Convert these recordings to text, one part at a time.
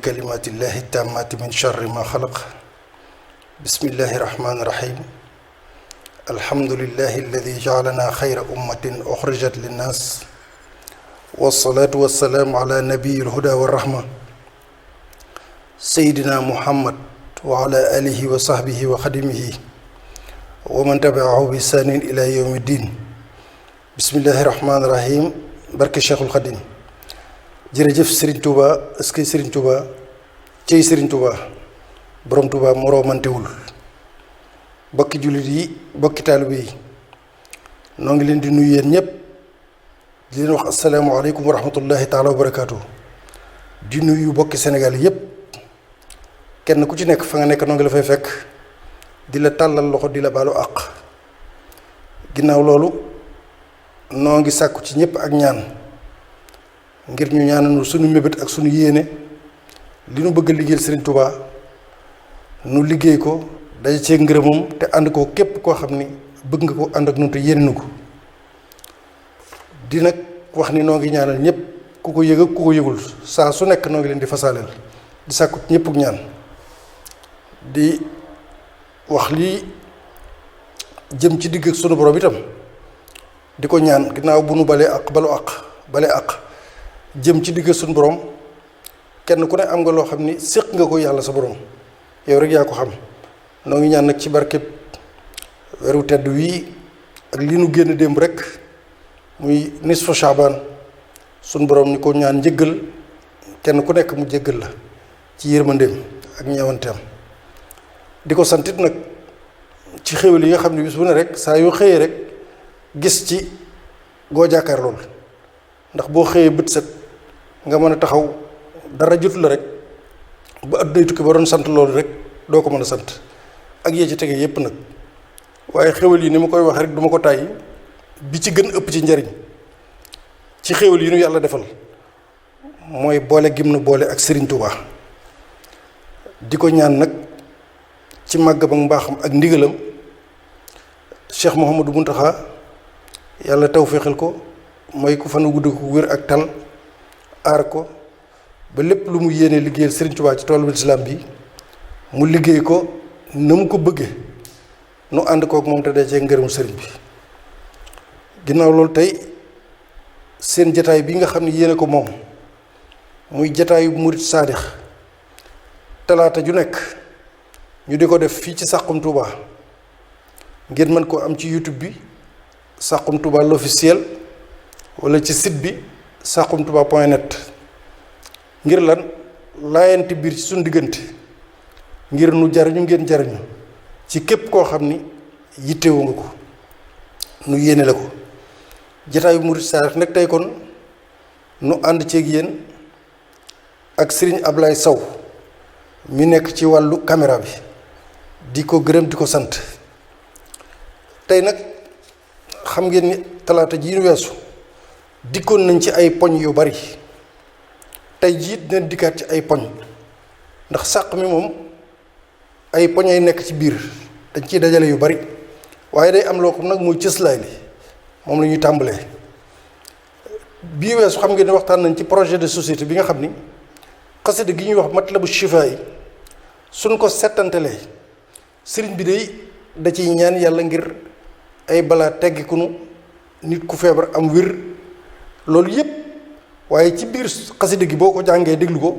بكلمات الله التامات من شر ما خلق بسم الله الرحمن الرحيم الحمد لله الذي جعلنا خير أمة أخرجت للناس والصلاة والسلام على نبي الهدى والرحمة سيدنا محمد وعلى آله وصحبه وخدمه ومن تبعه بإحسان إلى يوم الدين بسم الله الرحمن الرحيم barke Cheikhul Khadim jërëjëf Serigne Touba est-ce que Serigne Touba cey Serigne Touba borom Touba moroomantewul bokki jullit yi bokki taalibe yi noo ngi leen di nuyu yéen ñëpp di leen wax asalaamaaleykum wa rahmatullahi taala wa barakaatu di nuyu bokki Sénégal yëpp kenn ku ci nekk fa nga nekk noo ngi la fay fekk di la tàllal loxo di la baalu àq ginnaaw loolu noo ngi sàkku ci ñëpp ak ñaan ngir ñu ñaanal suñu mébét ak suñu yéene li nu bëgg a liggéeyal Serigne Touba nu liggéey ko daje cee ngërëmam te ànd ko képp koo xam ni bëgg nga ko ànd ak ñun te yéene nu ko di nag wax ni noo ngi ñaanal ñëpp ku ko yëg ak ku ko yëgul saa su nekk noo ngi leen di fasaaleel di sàkku ci ñëpp ñaan di wax lii jëm ci digg ak sunu borom itam di ko ñaan ginnaaw bu nu balee ak bale ak jëm ci digg suñu borom kenn ku ne am nga loo xam ni séq nga ko yàlla sa borom yow rek yaa ko xam noo ngi ñaan nag ci barkeb weeru tedd wii ak li nu génn démb rek muy nisfu Shaabaan suñu borom ni ko ñaan njëggal kenn ku nekk mu jéggal la ci yërmandeem ak ñeewanteem di ko santit nag ci xéwal yi nga xam ne bis bu ne rek saa yoo xëyee rek gis ci goo jàkkaar lool ndax boo xëyee bët set nga mën a taxaw dara jotu la rek ba àdduna tukki ba doon sant loolu rek doo ko mën a sant ak yee ci tege yépp nag waaye xéwal yi ni ma koy wax rek duma ko tàyyi bi ci gën ëpp ci njariñ ci xéwal yi nu yàlla defal mooy boole gim na boole ak Serigne Touba di ko ñaan nag ci màggam ak mbaaxam ak ndigalam Cheikh Mouhamadou Mountakha yàlla tawféexal ko mooy ku fan gudd ko wér ak tal aar ko ba lépp lu mu yéene liggéeyal Serigne Touba ci toolu lislaam bi mu liggéey ko na mu ko bëggee nu ànd kook moom te dajee ngërëmu sëriñ bi ginnaaw loolu tey seen jataay bi nga xam ne yéene ko moom muy jataayu murit saadix talaata ju nekk ñu di ko def fii ci Saxum Touba ngeen mën koo am ci YouTube bi Saxum Touba l'officiel wala ci site bi saxumtouba.net ngir lan laayante biir ci suñu diggante ngir nu jariñu ngeen jariñu ci képp koo xam ni yittewu nga ko nu yéene la ko jataayu murit saadix nag tey kon nu ànd ceeg yéen ak Serigne Ablaye Sow mi nekk ci wàllu caméra bi di ko gërëm di ko sant tey nag xam ngeen ni talaata ji ñu weesu dikkoon nañ ci ay poñ yu bari tey jii dina dikkaat ci ay poñ ndax sàq mi moom ay poñ ay nekk ci biir dañ ciy dajale yu bari waaye day am loo xam nag muy cëslaay li moom la ñuy tàmbalee bii weesu xam ngeen ne waxtaan nañ ci projet de société bi nga xam ni xasida gi ñuy wax Matlabu Chifa yi suñ ko settantelee sëriñ bi day da ciy ñaan yàlla ngir ay balaa teggikunu nit ku feebar am wér loolu yépp waaye ci biir xasida gi boo ko jàngee déglu ko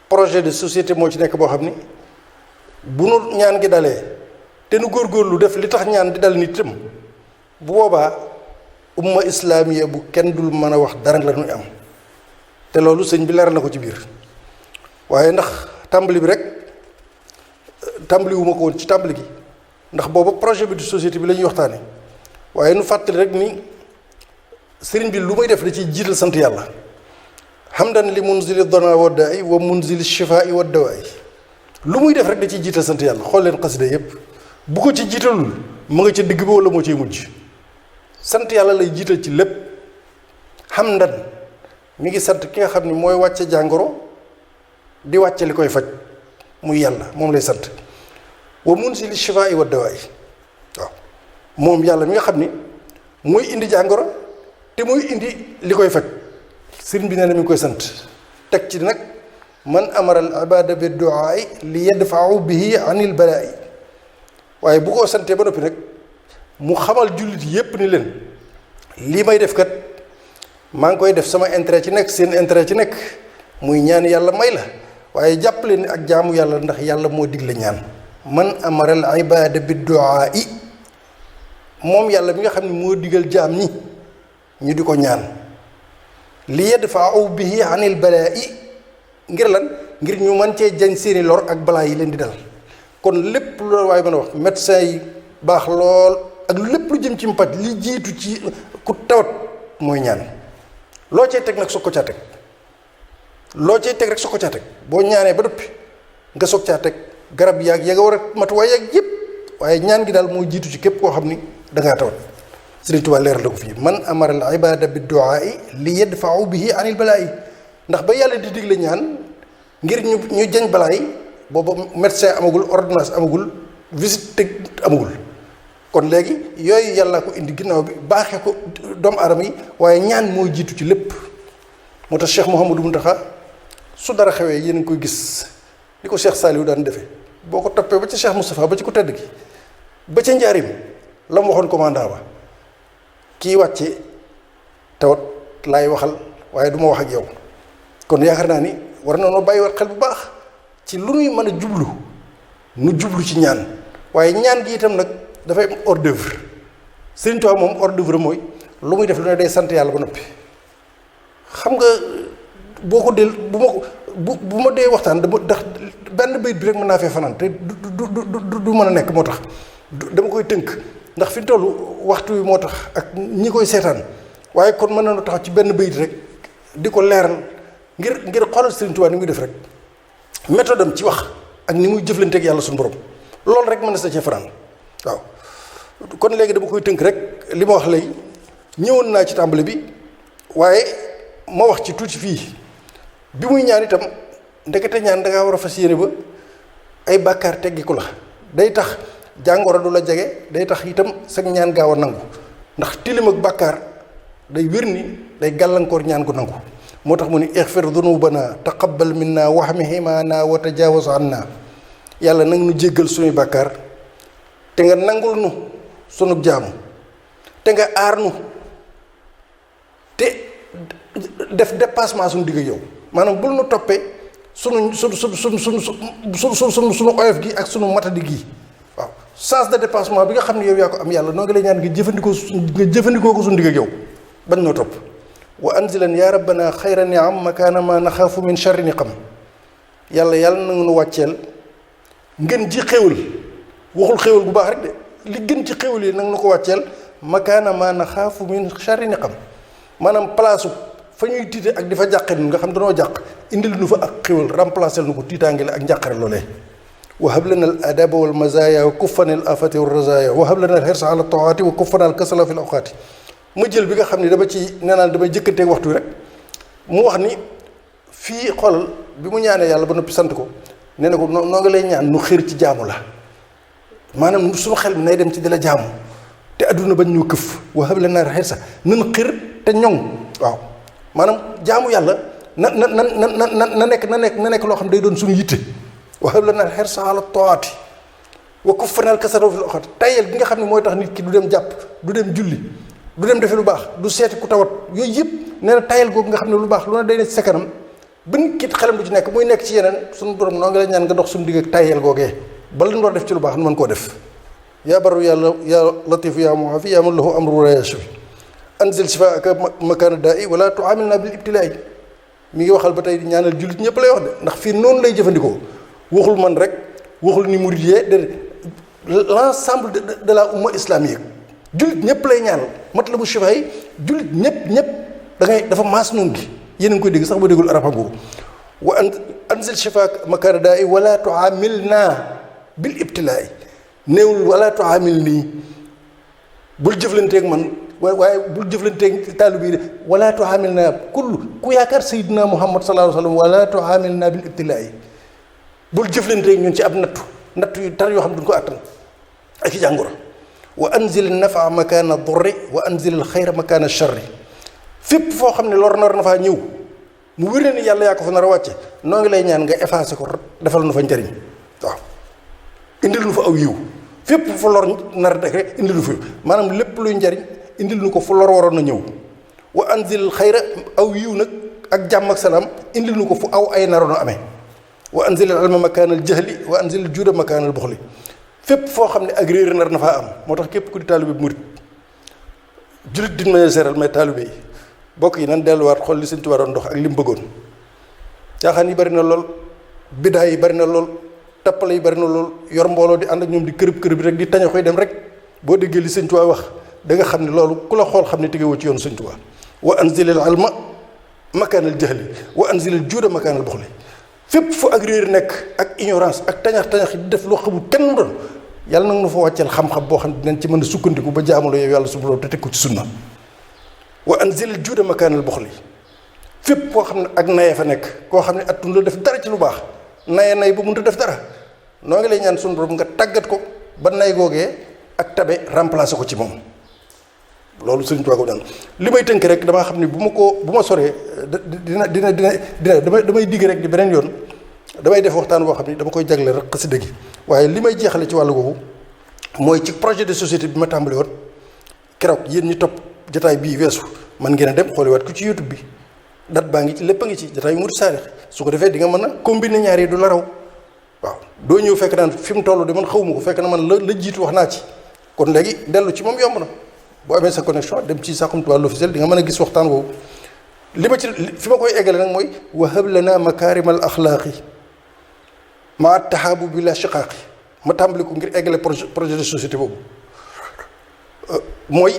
projet de société moo ci nekk boo xam ni bu nu ñaan gi dalee te nu góorgóorlu def li tax ñaan di dal nit itam bu boobaa umma islaamiya bu kenn dul mën a wax dara la ñuy am te loolu sëñ bi leeral na ko ci biir waaye ndax tàmbali bi rek tàmbaliwuma ko woon ci tàmbali gi ndax booba projet bi de société bi la ñuy waxtaane waaye nu fàttali rek ni sëriñ bi lu may def da ciy jiital sant yàlla hamdan li munzili dona waddaay wa munzili shifaa wa dawaay lu muy def rek da ciy jiital sant yàlla xool leen xasida yépp bu ko ci jiitalul mu nga ca digg ba wala moo ciy mujj sant yàlla lay jiital ci lépp hamdan mi ngi sant ki nga xam ni mooy wàcce jàngoro di wàcce li koy faj muy yàlla moom lay sant wa munzili shifaa wa dawaay waaw moom yàlla mi nga xam ni mooy indi jàngoro te mooy indi li koy faj sëriñ bi nee na mi ngi koy sant teg ci nag man amara al ibada bi duaai li yadfau bihi anil balaa'i waaye bu ko santee ba noppi nag mu xamal jullit yépp ni leen lii may def kat maa ngi koy def sama intérêt ci nekk seen intérêt ci nekk muy ñaan yàlla may la waaye jàpp leen ni ak jaamu yàlla ndax yàlla moo digle ñaan man amara al ibada bi duaai moom yàlla mi nga xam ne moo digal jaam ñi ñu di ko ñaan li yadfa'u bihi anil balaa'i ngir lan ngir ñu mën cee jañ seeni lor ak balaa yi leen di dal kon lépp loolu waaye mën a wax médecin yi baax lool ak lépp lu jëm ci mpaj li jiitu ci ku tawat mooy ñaan loo cee teg nag soog ko caa teg loo cee teg rek soog ko caa teg boo ñaanee ba doppi nga soog caa teg garab yaag ya nga war a matuwaay yaag yëpp waaye ñaan gi daal moo jiitu ci képp koo xam ni dangaa tawat Sëriñ Tuubaa leeral la ko fii man amara al ibada bi duaai li yadfau bihi anil balaa'i ndax ba yàlla di digle ñaan ngir ñu jañ balaa yi booba médecin amagul ordonnance amagul visite teg amagul kon léegi yooyu yàlla ko indi ginnaaw bi baaxee ko doomu aadama yi waaye ñaan moo jiitu ci lépp moo tax Cheikh Mouhamadou Mountakha su dara xewee yéen a ngi koy gis ni ko Cheikh Saliou daan defee boo ko toppee ba ci Cheikh Moustapha ba ci ko tedd gi ba ca njaarim la mu waxoon commandant ba kii wàcce tawat laay waxal waaye du ma wax ak yow kon yaakaar naa ni war na noo bàyyi war xel bu baax ci lu nuy mën a jublu nu jublu ci ñaan waaye ñaan gi itam nag dafay am hors d'œuvre Sëriñ Tuubaa moom hors d'œuvre mooy lu muy def lu ne day sant yàlla ba noppi xam nga boo ko del bu ma dee waxtaan dama ndax benn bayit bi rek mën naa fee fanaan te du mën a nekk moo tax dama koy tënk ndax fi toll waxtu wi moo tax ak ñi koy seetaan waaye kon mën nañu taxaw ci benn bayit rek di ko leeral ngir xoolal Sëriñ Tuubaa ni muy def rek méthode am ci wax ak ni muy jëflanteeg yàlla suñu borom loolu rek mën na sa cee fanaan waaw kon léegi dama koy tënk rek li ma wax léegi ñëwoon naa ci tàmbali bi waaye ma wax ci tuuti fii bi muy ñaan itam ndekete ñaan dangaa war a fas yéene ba ay bàkkaar teggiku la day tax jàngoro du la jege day tax itam sag ñaan gaaw a nangu ndax tilim ak bàkkaar day wér ni day gàllankoor ñaan gu nangu moo tax mu ni ixfir dunubana taqabbal minna wahmihimana wa tajawaz anna yàlla nag nu jéggal suñuy bàkkaar te nga nangul nu sunu jaamu te nga aar nu te def dépassement suñu digg yow maanaam bul nu toppee sunu oyof gi ak sunu matadi gi waaw sens de dépassement bi nga xam ne yow yaa ko am yàlla noo ngi lay ñaan nga jëfandikoo ko suñu digg ak yow bañ noo topp wa anzilan ya rabbana xayra niam makaana ma naxaafu min charri niqam yàlla na nga nu wàcceel ngeen ji xéwal waxul xéwal bu baax rek de li gën ci xéwal yi nag na ko wàcceel makaana ma naxaafu min charri niqam maanaam place fa ñuy tiite ak di fa jàqe nun nga xam danoo jàq indil nu fa ak xéwal remplacer nu ko tiitaange la ak njàqare loolee wa hab lana al adaba wal mazaya wa kuffana al afati wa razaya wa hab lana al xirsa ala taati wa kuffana al kasala fi l awqaati ma jël bi nga xam ne dama ci neenaan damay jëkkanteeg waxtu rek mu wax ni fii xoolal bi mu ñaanee yàlla ba noppi sant ko nee na ko noo nga lay ñaan nu xër ci jaamu la maanaam suñu xel mi nay dem ci di la jaamu te adduna bañ ñoo këf wa hab lana al xirsa nan xër te ñoŋ waaw maanaam jaamu yàlla na nekk loo xam ne day doon suñu yitte wa hab lana al xirsa ala taati wa kuffana al kasala fi l awqaati tayel gi nga xam ne mooy tax nit ki du dem jàpp du dem julli du dem defe lu baax du seeti ku tawat yooyu yëpp nee na tayal googu nga xam ne lu baax lu ne day ne ci sa kanam ba nit ki xelam du ci nekk muy nekk ci yeneen suñu borom noo ngi lay ñaan nga dox suñu digg ak tayal googee bala ñu war def ci lu baax nu mën koo def yaa baru yàlla yaa latifu yaa muafi yaa man lahu amru la yashfi anzil shifaaka makaana daa i wala tuamilna bil ibtilaa'i mi ngi waxal ba tey ñaanal jullit ñëpp lay wax de ndax fii noonu lay jëfandikoo waxul man rek waxul ni murid yee de l'ensemble de la umma islamique jullit ñëpp lay ñaanal matlabu shifa yi jullit ñëpp da ngay dafa maas noonu gi yéen a ngi koy dégg sax ba déggul arab googu wa anzil shifaak makaana daa i wala tuamilna bil ibtilaa'i néewul wala tuamil nii bul jëflanteeg man waaye bul jëflanteeg taalu bii de wala tuamilna ku yaakaar sayyidina muhammad sallallahu alayhi wa sallam wala tuamilna bil ibtilaa'i bul jëflanteeg ñun ci ab nattu yu tar yoo xam duñ ko attan ak i jàngoro wa anzil nafa makaana durri wa anzil xayra makaana charri fépp foo xam ne lor na faa ñëw mu wér ni yàlla yaa ko fa nar a wàcce noo ngi lay ñaan nga effacé ko defal nu fa njariñ waaw indil nu fa aw yiw fépp fu lor nar dek rek indil nu fa maanaam lépp luy njariñ indil nu ko fu lor waroon na ñëw wa anzil xayra aw yiw nag ak jàmm ak salaam indil nu ko fu aw ay naroon a amee wa anzil al ilma makaanal jahli wa anzil al juuda makaanal buxli fépp foo xam ne ak réer nar na faa am moo tax képp ku di taalibe bi murit jullit din ma seeral may taalibe yi bokk yi nan delluwaat xool li Sëñ Tuubaa doon dox ak li mu bëggoon caaxaan yi bari na lool bidaay yi bari na lool tappale yi bari na lool yor mbooloo di ànd ak ñoom di kërëb kërëb rek di taña koy dem rek boo déggee li Sëñ Tuubaa wax da nga xam ne loolu ku la xool xam ne tegewoo ci yoonu Sëñ Tuubaa wa anzilil ilma makaanal jahli wa anzilil juuda makaanal buxli fépp fu ak réer nekk ak ignorance ak tañax yi di def loo xamul kenn mu doon yàlla nag nu fa wàcceel xam-xam boo xam ne dinañ ci mën a sukkandiku ba jaamuloo yow yàlla subhanahu te teg ko ci sunna wa anzilil juuda makaanal buxli fépp koo xam ne ak naye fa nekk koo xam ne attun la def dara ci lu baax nay ba mënut a def dara noo ngi lay ñaan sunu borom nga tàggat ko ba nay googee ak tabe remplacer ko ci moom loolu Sëriñ Tuubaa ko daan li may tënk rek damaa xam ne bu ma soree dina damay digg rek di beneen yoon damay def waxtaan boo xam ni dama koy jagle rek xasida gi waaye li may jeexale ci wàllu googu mooy ci projet de société bi ma tàmbali woon keroog yéen ñi topp jataay bii weesu man ngeen a dem xooliwaat ko ci YouTube bi date baa ngi ci lépp a ngi ci jataay Murid Saadix su ko defee di nga mën a combiner ñaar yi du la raw waaw doo ñëw fekk naan fi mu toll de man xawma ko fekk na man la jiitu wax naa ci kon léegi dellu ci moom yomb na boo amee sa connexion dem ci Saxum Touba l'officiel di nga mën a gis waxtaan boobu li ma ci fi ma koy eggale nag mooy wahab lana makaarimal axlaaqi maa tahaabu bi la shiqaaqi ma tàmbali ko ngir eggale projet de société boobu mooy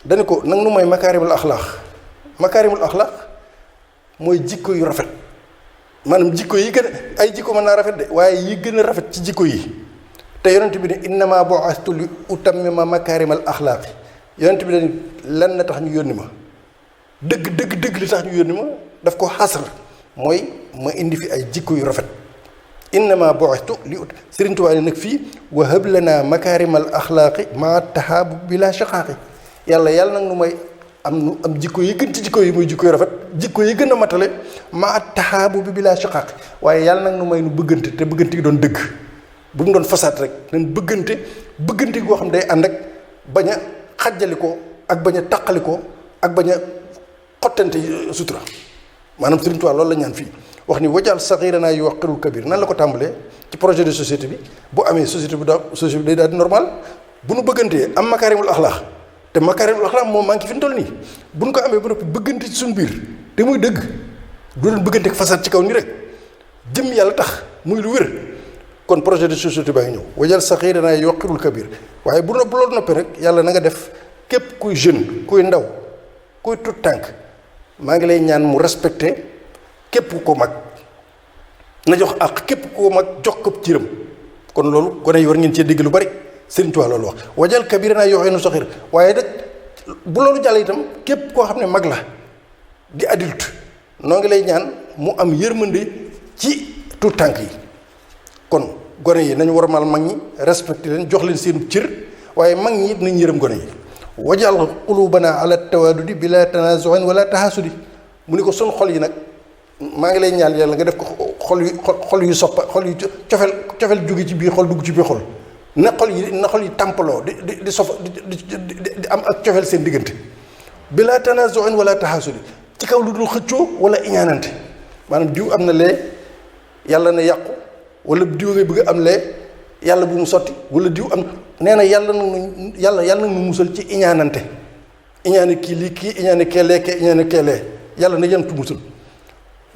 dañu ko nag nu mooy makaarimul axlaaq mooy jikko yu rafet maanaam jikko yi gën a ay jikko mën naa rafet de waaye yi gën a rafet ci jikko yi te yonent bi ne innama bu'ithtu li utammima makaarimal axlaaqi yonent bi dañu lan na tax ñu yónni ma dëgg li tax ñu yónni ma daf ko xasar mooy ma indi fi ay jikko yu rafet innama bu'ithtu li ut Sëriñ Tuubaa ne nag fii wa hab lana makaarimal axlaaqi maa tahaabu bila shiqaaqi yàlla nag nu may am jikko yi gën ci jikko yi muy jikko yu rafet jikko yi gën a matale maa tahaabu bi bila shiqaaqi waaye yàlla nag nu may nu bëggante te bëggante gi doon dëgg bu mu doon fasaat rek nañ bëggante goo xam day ànd ak bañ a xajjali ko ak bañ a taqali ko ak bañ a xottante sutura maanaam Sëriñ Tuubaa loolu la ñaan fii wax ni wajal saxiiranaa yuwaqirul kabir nan la ko tàmbalee ci projet de société bi bu amee société bi day daal di normal bu nu bëggantee am makaarimul axlaax te makaarimul axlaax moom maa ngi fi ñu toll nii bu nu ko amee ba noppi bëggante ci suñu biir te muy dëgg du leen bëggante ak façade ci kaw nii rek jëm yàlla tax muy lu wér kon projet de société baa ngi ñëw wajal saxiiranaa yuwaqirul kabir waaye bu loolu noppee rek yàlla na nga def képp kuy jeune kuy ndaw kuy tut tànk maa ngi lay ñaan mu respecté képp ko mag na jox ak képp ko mag jox ko ciram kon loolu gone yi war ngeen cee dégg lu bari Sëriñ Tuubaa loolu wax wajal kabirana yoxee nu soxir waaye nag bu loolu jàll itam képp koo xam ne mag la di adulte noo ngi lay ñaan mu am yërmande ci tut tànk yi kon gone yi nañu warmal mag ñi respecté leen jox leen seenu cër waaye mag ñi it nañ yërëm gone yi wajal qulubana ala tawadudi bila tanazuin wala tahasudi mu ni ko sun xol yi nag maa ngi lay ñaan yàlla nga def ko xol yu soppa xol yu cofel jóge ci biir xol dugg ci biir xol na xol yi tàmpaloo di sofa di am ak cofel seen diggante bila tanazuin wala tahasudi ci kaw lu dul xëccoo wala iñaanante maanaam diw am na lee yàlla na yàqu wala diw ngay bëgg am lee yàlla bu mu sotti wala diw am nee na yàlla nag nu musal ci iñaanante iñaane kii lii kii iñaane keelee kee iñaane keelee yàlla na yantu musal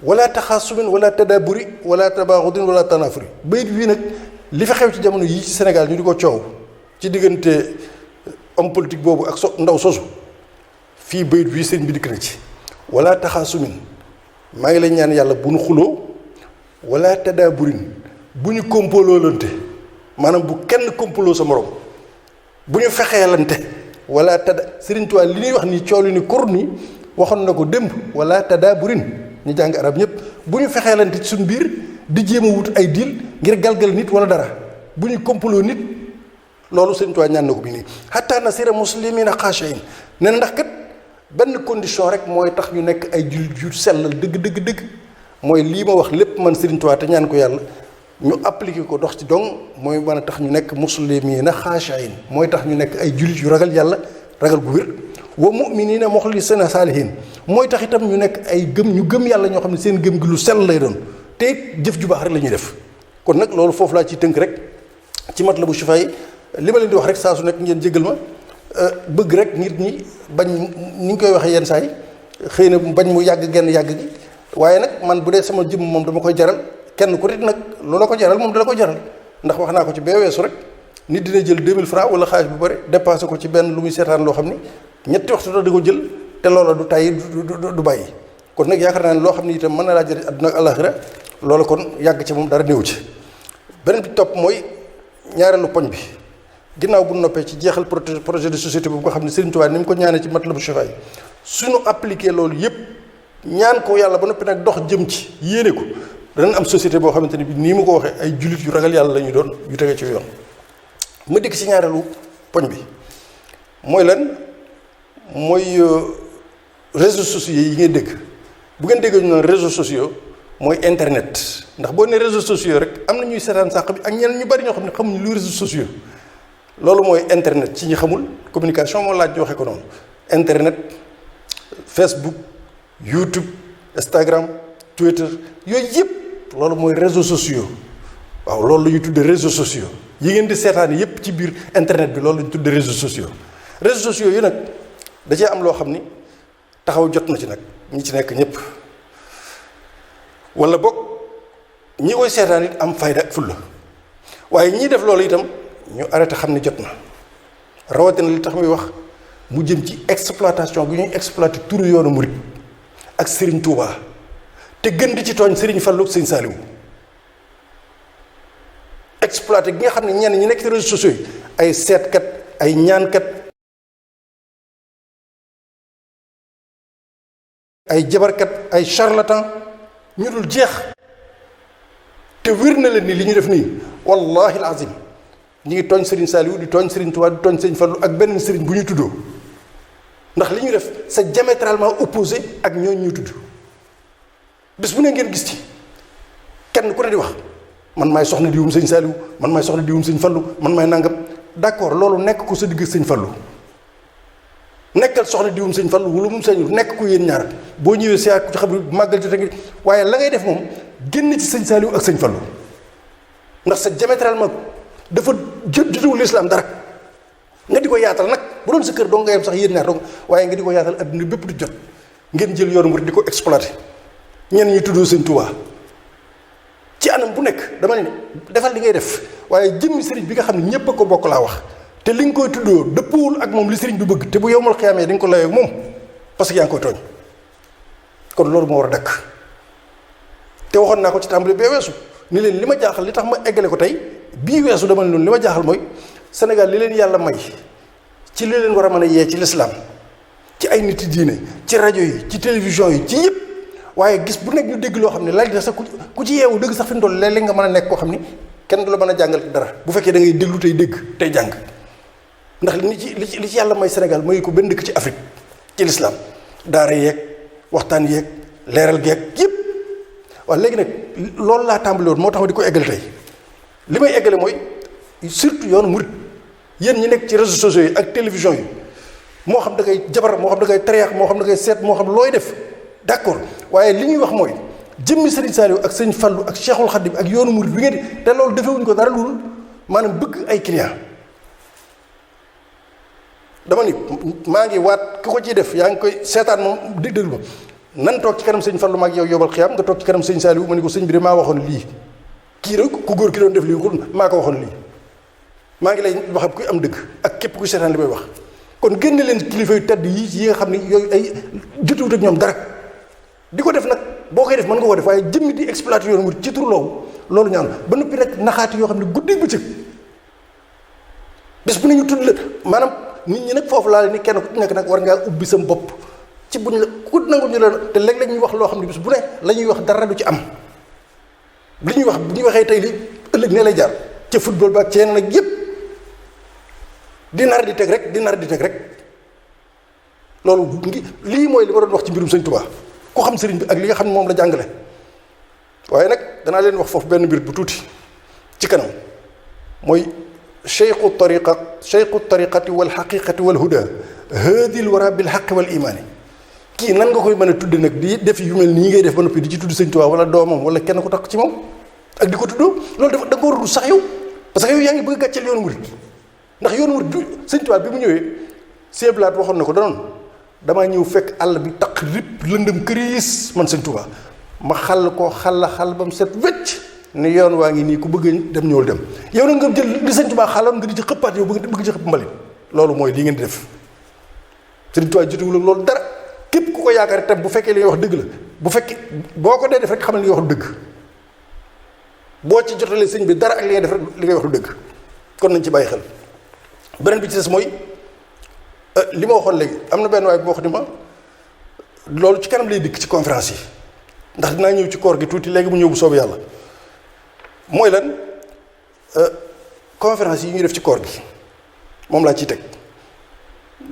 wala taxaasumin wala tadaaburi wala tabaaxudin wala tanaafuri bayit bii nag li fi xew ci jamono yii ci Sénégal ñu di ko coow ci diggante homme politique boobu ak ndaw sosu fii bayit bii sëñ bi dikk na ci wala taxaasumin maa ngi lay ñaan yàlla bu nu xuloo wala tadaaburin bu ñu kompoloolante maanaam bu kenn kompoloo sa morom bu ñu fexeelante wala Sëriñ Tuubaa li ñuy wax nii coow li ni kur ni waxoon na ko démb wala tadaaburin ñu jàng arab ñëpp bu ñu fexeelante ci suñu biir di jéem a wut ay diil ngir galgal nit wala dara bu ñu kompaloo nit loolu Sëriñ Tuubaa ñaan na ko bi nii xataa nasira muslimina xaashiin nee na ndax kat benn condition rek mooy tax ñu nekk ay jullit yu sellal dëgg mooy lii ma wax lépp man Serigne Touba te ñaan ko yàlla ñu appliqué ko dox ci dong mooy mën a tax ñu nekk muslimiina xaashiin mooy tax ñu nekk ay jullit yu ragal yàlla ragal gu wér wa mu'miniina muxlisiina saalihiin mooy tax itam ñu nekk ay ñu gëm yàlla ñoo xam ne seen gëm gi lu sell lay doon te jëf ju baax rek la ñuy def kon nag loolu foofu laa ciy tënk rek ci Matlabu Chifa yi li ma leen di wax rek saa su nekk ngeen jégal ma bëgg rek nit ñi bañ ni ñu koy waxee yenn saa yi xëy na bañ mu yàgg genn yàgg gi waaye nag man bu dee sama jëmm moom dama koy jaral kenn ku nit nag loola ko jaral moom dala ko jaral ndax wax naa ko ci bee weesu rek nit dina jël 2000 francs wala xaalis bu bëri dépassé ko ci benn lu muy seetaan loo xam ni ñetti waxtu da ko jël te loola du tàyyi du bàyyi kon nag yaakaar naa ne loo xam ni itam mën na laa jëriñ àdduna ak àllaaxira loola kon yàgg ci moom dara néew ci beneen bi topp mooy ñaareelu poñ bi ginnaaw bu noppee ci jeexal projet de société boobu nga xam ne Serigne Touba ni mu ko ñaanee ci Matlabu Chifa yi suñu appliqué loolu yëpp ñaan ko yàlla ba noppi nag dox jëm ci yéene ko danañ am société boo xamante ni bi nii mu ko waxee ay jullit yu ragal yàlla la ñuy doon yu tege ci yoon ma dikk ci ñaareelu poñ bi mooy lan mooy réseaux sociaux yi ngeen dégg bu ngeen déggee ñu naan réseaux sociaux mooy internet ndax boo nee réseaux sociaux rek am na ñuy seetaan sàq bi ak ñeneen ñu bari ñoo xam ne xamuñu luy réseaux sociaux loolu mooy internet ci ñi xamul communication moo laaj joxe ko noonu internet Facebook YouTube Instagram Twitter yooyu yëpp loolu mooy réseaux sociaux waaw loolu la ñuy tuddee réseaux sociaux yi ngeen di seetaan yëpp ci biir internet bi loolu la ñu tuddee réseaux sociaux yi nag da cee am loo xam ni taxaw jot na ci nag ñi ci nekk ñëpp wala boog ñi koy seetaan it am fayda ak fulla waaye ñii def loolu itam ñu arrêté xam ne jot na rawatina li tax muy wax mu jëm ci exploitation bi ñuy exploité turu yoonu murit ak Serigne Touba te gën di ci tooñ Serigne Fallou ak Serigne Saliou exploité gi nga xam ne ñenn ñi nekk ci réseaux sociaux yi ay seetkat ay ñaankat ay jabarkat ay charlatan ñu dul jeex te wér na leen ni li ñu def nii wallahi alazim ñi ngi tooñ Serigne Saliou di tooñ Serigne Touba di tooñ Serigne Fallou ak benn Serigne bu ñu tuddoo ndax li ñu def c'est diamétralement opposé ak ñooñu ñu tudd bis bu ne ngeen gis ci kenn ku ne di wax man maay soxna diwum Serigne Saliou man maay soxna diwum Serigne Fallou man maay nangam d'accord loolu nekk ko sa digg Serigne Fallou nekkal soxna diwum Serigne Fallou wala mu sañu nekk ko yéen ñaar boo ñëwee si ak xam màggal jot ngi waaye la ngay def moom génn ci Serigne Saliou ak Serigne Fallou ndax c'est diamétralement dafa jotewul l'islam dara nga di ko yaatal nag bu doon sa kër dong nga yem sax yéen ñaar dong waaye nga di ko yaatal adduna bépp di jot ngeen jël yoonu murid di ko exploité ñenn ñi tuddoo Sëñ Tuubaa ci anam bu nekk dama ne defal li ngay def waaye jëmmi sëriñ bi nga xam ne ñépp a ko bokk laa wax te li nga koy tuddoo dëppwul ak moom li sëriñ bi bëgg te bu yowmal xiyaamee dañ ko layoo ak moom parce que yaa ngi koy tooñ kon loolu moo war a dakk te waxoon naa ko ci tàmbali bee weesu ni leen li ma jaaxal li tax ma eggale ko tey bii weesu dama ne noonu li ma jaaxal mooy Sénégal li leen yàlla may ci li leen war a mën a yee ci lislaam ci ay nit diine ci rajo yi ci télévision yi ci yëpp waaye gis bu nekk ñu dégg loo xam ne laaj la sax ku ci yeewu dëgg sax fi mu toll léeg-léeg nga mën a nekk koo xam ni kenn du la mën a jàngal dara bu fekkee da ngay déglu tey dégg tey jàng ndax li ci yàlla may Sénégal mayu ko benn dëkk ci Afrique ci lislaam daara yeeg waxtaan yeeg leeral geeg yëpp waaw léegi nag loolu laa tàmbali woon moo tax ma di ko eggale tey li may eggale mooy surtout yoonu murit yéen ñi nekk ci réseaux sociaux yi ak télévision yi moo xam da ngay jabar moo xam da ngay tareex moo xam da ngay seet moo xam looy def d'accord waaye li ñuy wax mooy jëmmi Serigne Saliou ak Serigne Fallou ak Cheikhul Khadim ak yoonu murit bi ngeen di te loolu defewuñ ko dara loolu maanaam bëgg ay client dama ni maa ngi waat ki ko ciy def yaa ngi koy seetaan moom di déglu ma nan toog ci kanam Serigne Fallou maag yow yobal xiyaam nga toog ci kanam Serigne Saliou ma ni ko sëñ bi de maa waxoon lii kii rek ku góor ki doon def lii ko maa ko waxoon lii maa ngi lay wax kuy am dëgg ak képp kuy seetaan li may wax kon génne leen kilifa yu tedd yi nga xam ne yooyu ay jotuwut ak ñoom dara di ko def nag boo koy def mën nga ko def waaye jëmmi di exploiter yoonu murid ci tur loolu ñaan ba noppi rek naxaati yoo xam ne guddi bëccëg bés bu ne ñu tudd la maanaam nit ñi nag foofu laa leen ni kenn ku nekk nag war ngaa ubbi sa bopp ci buñ la ku nangu ñu la te léeg-léeg ñuy wax loo xam ne bés bu ne la ñuy wax dara du ci am li ñuy wax bu ñu waxee tey li ëllëg ne lay jaar ca football ba ak ceen nag yépp di nar di teg rek loolu lii mooy li ma doon wax ci mbirum sëñ Tuubaa ku xam sëriñ bi ak li nga xam ne moom la jàngale. waaye nag danaa leen wax foofu benn mbir bu tuuti ci kanam mooy cheikhu tariqati wal xaqiqati wal huda haadil wara bil xaqi wal imaani. kii nan nga koy mën a tudde nag di def yu mel nii ngay def ba noppi di ci tudd sëñ Tuubaa wala doomam wala kenn ku tax ci moom ak di ko tuddoo loolu dafa da nga ko war a sax yow parce que yow yaa ngi bëgg a gàcceel yoonu murid ndax yoonu murid du sëñ Tuubaa bi mu ñëwee seeblaat waxoon na ko danoon damaa ñëw fekk àll bi taq rip lëndëm këriis man sëñ Tuubaa ma xàll ko xàll ba mu set wecc ne yoon waa ngi nii ku bëgg dem ñëwul dem yow nag nga jël li sëñ Tuubaa xàlloon nga di ci xëppaat yow bëgg ci xëpp mbalit loolu mooy lii ngeen di def sëñ Tuubaa jotewul ak loolu dara képp ku ko yaakaar itam bu fekkee li ngay wax dëgg la bu fekkee boo ko dee def rek xam ne li ngay wax du dëgg boo ci jotalee sëñ bi dara ak li ngay def rek li ngay wax du dëgg kon nañ ci bàyyi xel. beneen bi ci des mooy li ma waxoon léegi am na benn waay bu wax ni ma loolu ci kanam lay dikk ci conférence yi ndax dinaa ñëw ci koor gi tuuti léegi mu ñëw bu soobee yàlla mooy lan conférence yi ñuy def ci koor gi moom laa ciy teg.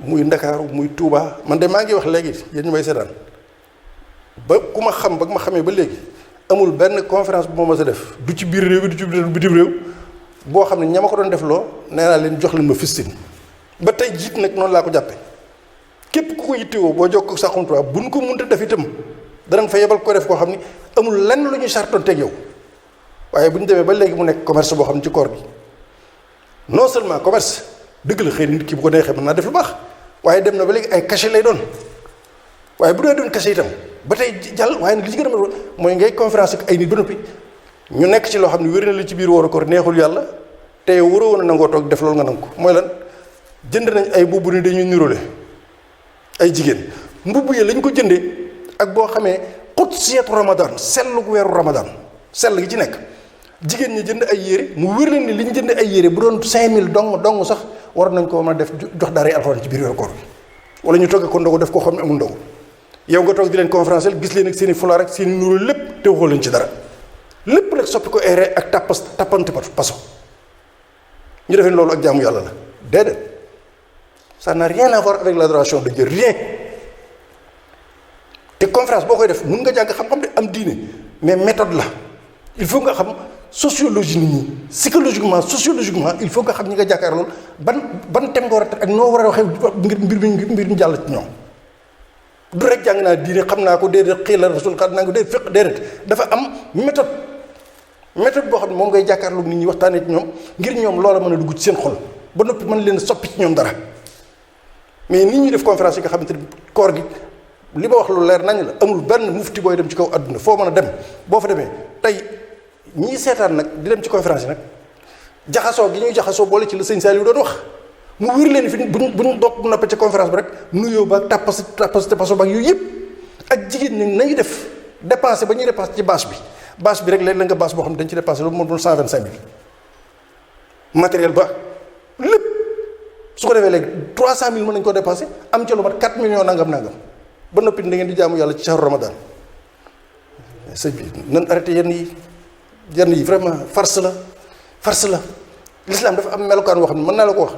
muy Ndakaaru muy Touba man de maa ngi wax léegi yéen ñu may seetaan ba ku ma xam ba ma xamee ba léegi amul benn conférence bu ma mës a def du ci biir réew mi du ci bitim réew boo xam ne ña ma ko doon def loo nee naa leen jox leen ma fistin ba tey jiit nag noonu laa ko jàppe képp ku ko yittewoo boo jokkoo Saxum Touba buñ ko mënta def itam danañ fa yebal ko def koo xam ni amul lenn lu ñuy sartoon teg yow waaye bu ñu demee ba léegi mu nekk commerce boo xam ne ci koor gi non seulement commerce dëgg la xëy na nit ki bu ko neexee mën naa def lu baax waaye dem na ba léegi ay cachet lay doon waaye bu dee doon cachet itam ba tey jàll waaye nag li ci gën a mën mooy ngay conférence ak ay nit ba noppi ñu nekk ci loo xam ne wér na li ci biir wóoru koor neexul yàlla te waroo woon a nangoo toog def loolu nga nangu ko mooy lan jënd nañ ay mbubb ni dañuy niróole ay jigéen mbubb yi lañ ko jëndee ak boo xamee qudsiyatu ramadan sellu weeru ramadan sell gi ci nekk jigéen ñi jënd ay yére mu wér leen ni li ñu jënd ay yére bu doon 5000 dong sax war nañ ko mën a def jox daara yi alxuraan ci biir weeru koor bi wala ñu togg ko ndogu def ko xam ne amul ndogu yow nga toog di leen conférence gis leen ak seen i fulaar ak seen i nuróo lépp te waxoo leen ci dara lépp nag soppi ko ay ak tappante paso ñu defee loolu ak jaamu yàlla la déedéet ça n'a rien à voir avec l'adoration de Dieu rien te conférence boo koy def mun nga jàng xam-xam de am diine mais méthode la il faut nga xam sociologie nit ñi psychologiquement il faut nga xam ñi nga jàkkaar loolu ban thème nga war a ak noo war a waxee ngir mbir mi jàll ci ñoom du rek jàng naa diine xam naa ko déedéet xëy la rasul xam naa ko déedéet fiq déedéet dafa am méthode boo xam ne moom ngay jàkkaarloo nit ñi waxtaanee ci ñoom ngir ñoom loola mën a dugg ci seen xol ba noppi mën leen soppi ci ñoom dara mais nit ñi def conférence yi nga xamante ni koor gi li ma wax lu leer nañ la amul benn mufti booy dem ci kaw adduna foo mën a dem boo fa demee tey ñii seetaan nag di dem ci conférence yi nag jaxasoo gi ñuy jaxasoo boole ci la sëñ Saliou doon wax mu wér leen fi buñ doog bu noppee ci conférence bi rek nuyoo baag tappas te paso baag yooyu yëpp ak jigéen ñi nañu def dépensé ba ñuy dépensé ci bâche bi rek léeg la nga bâche boo xam ne dañ ci dépensé lu mu doon 125000 matériel ba lépp su ko defee léegi 300000 mën nañu ko dépensé am ca lu mat 4 millions nangam ba noppi da ngeen di jaamu yàlla ci shahru ramadan sëñ bi nan arrêté yenn yi vraiment farce la l'islam dafa am melokaan woo xam ne mën naa la ko wax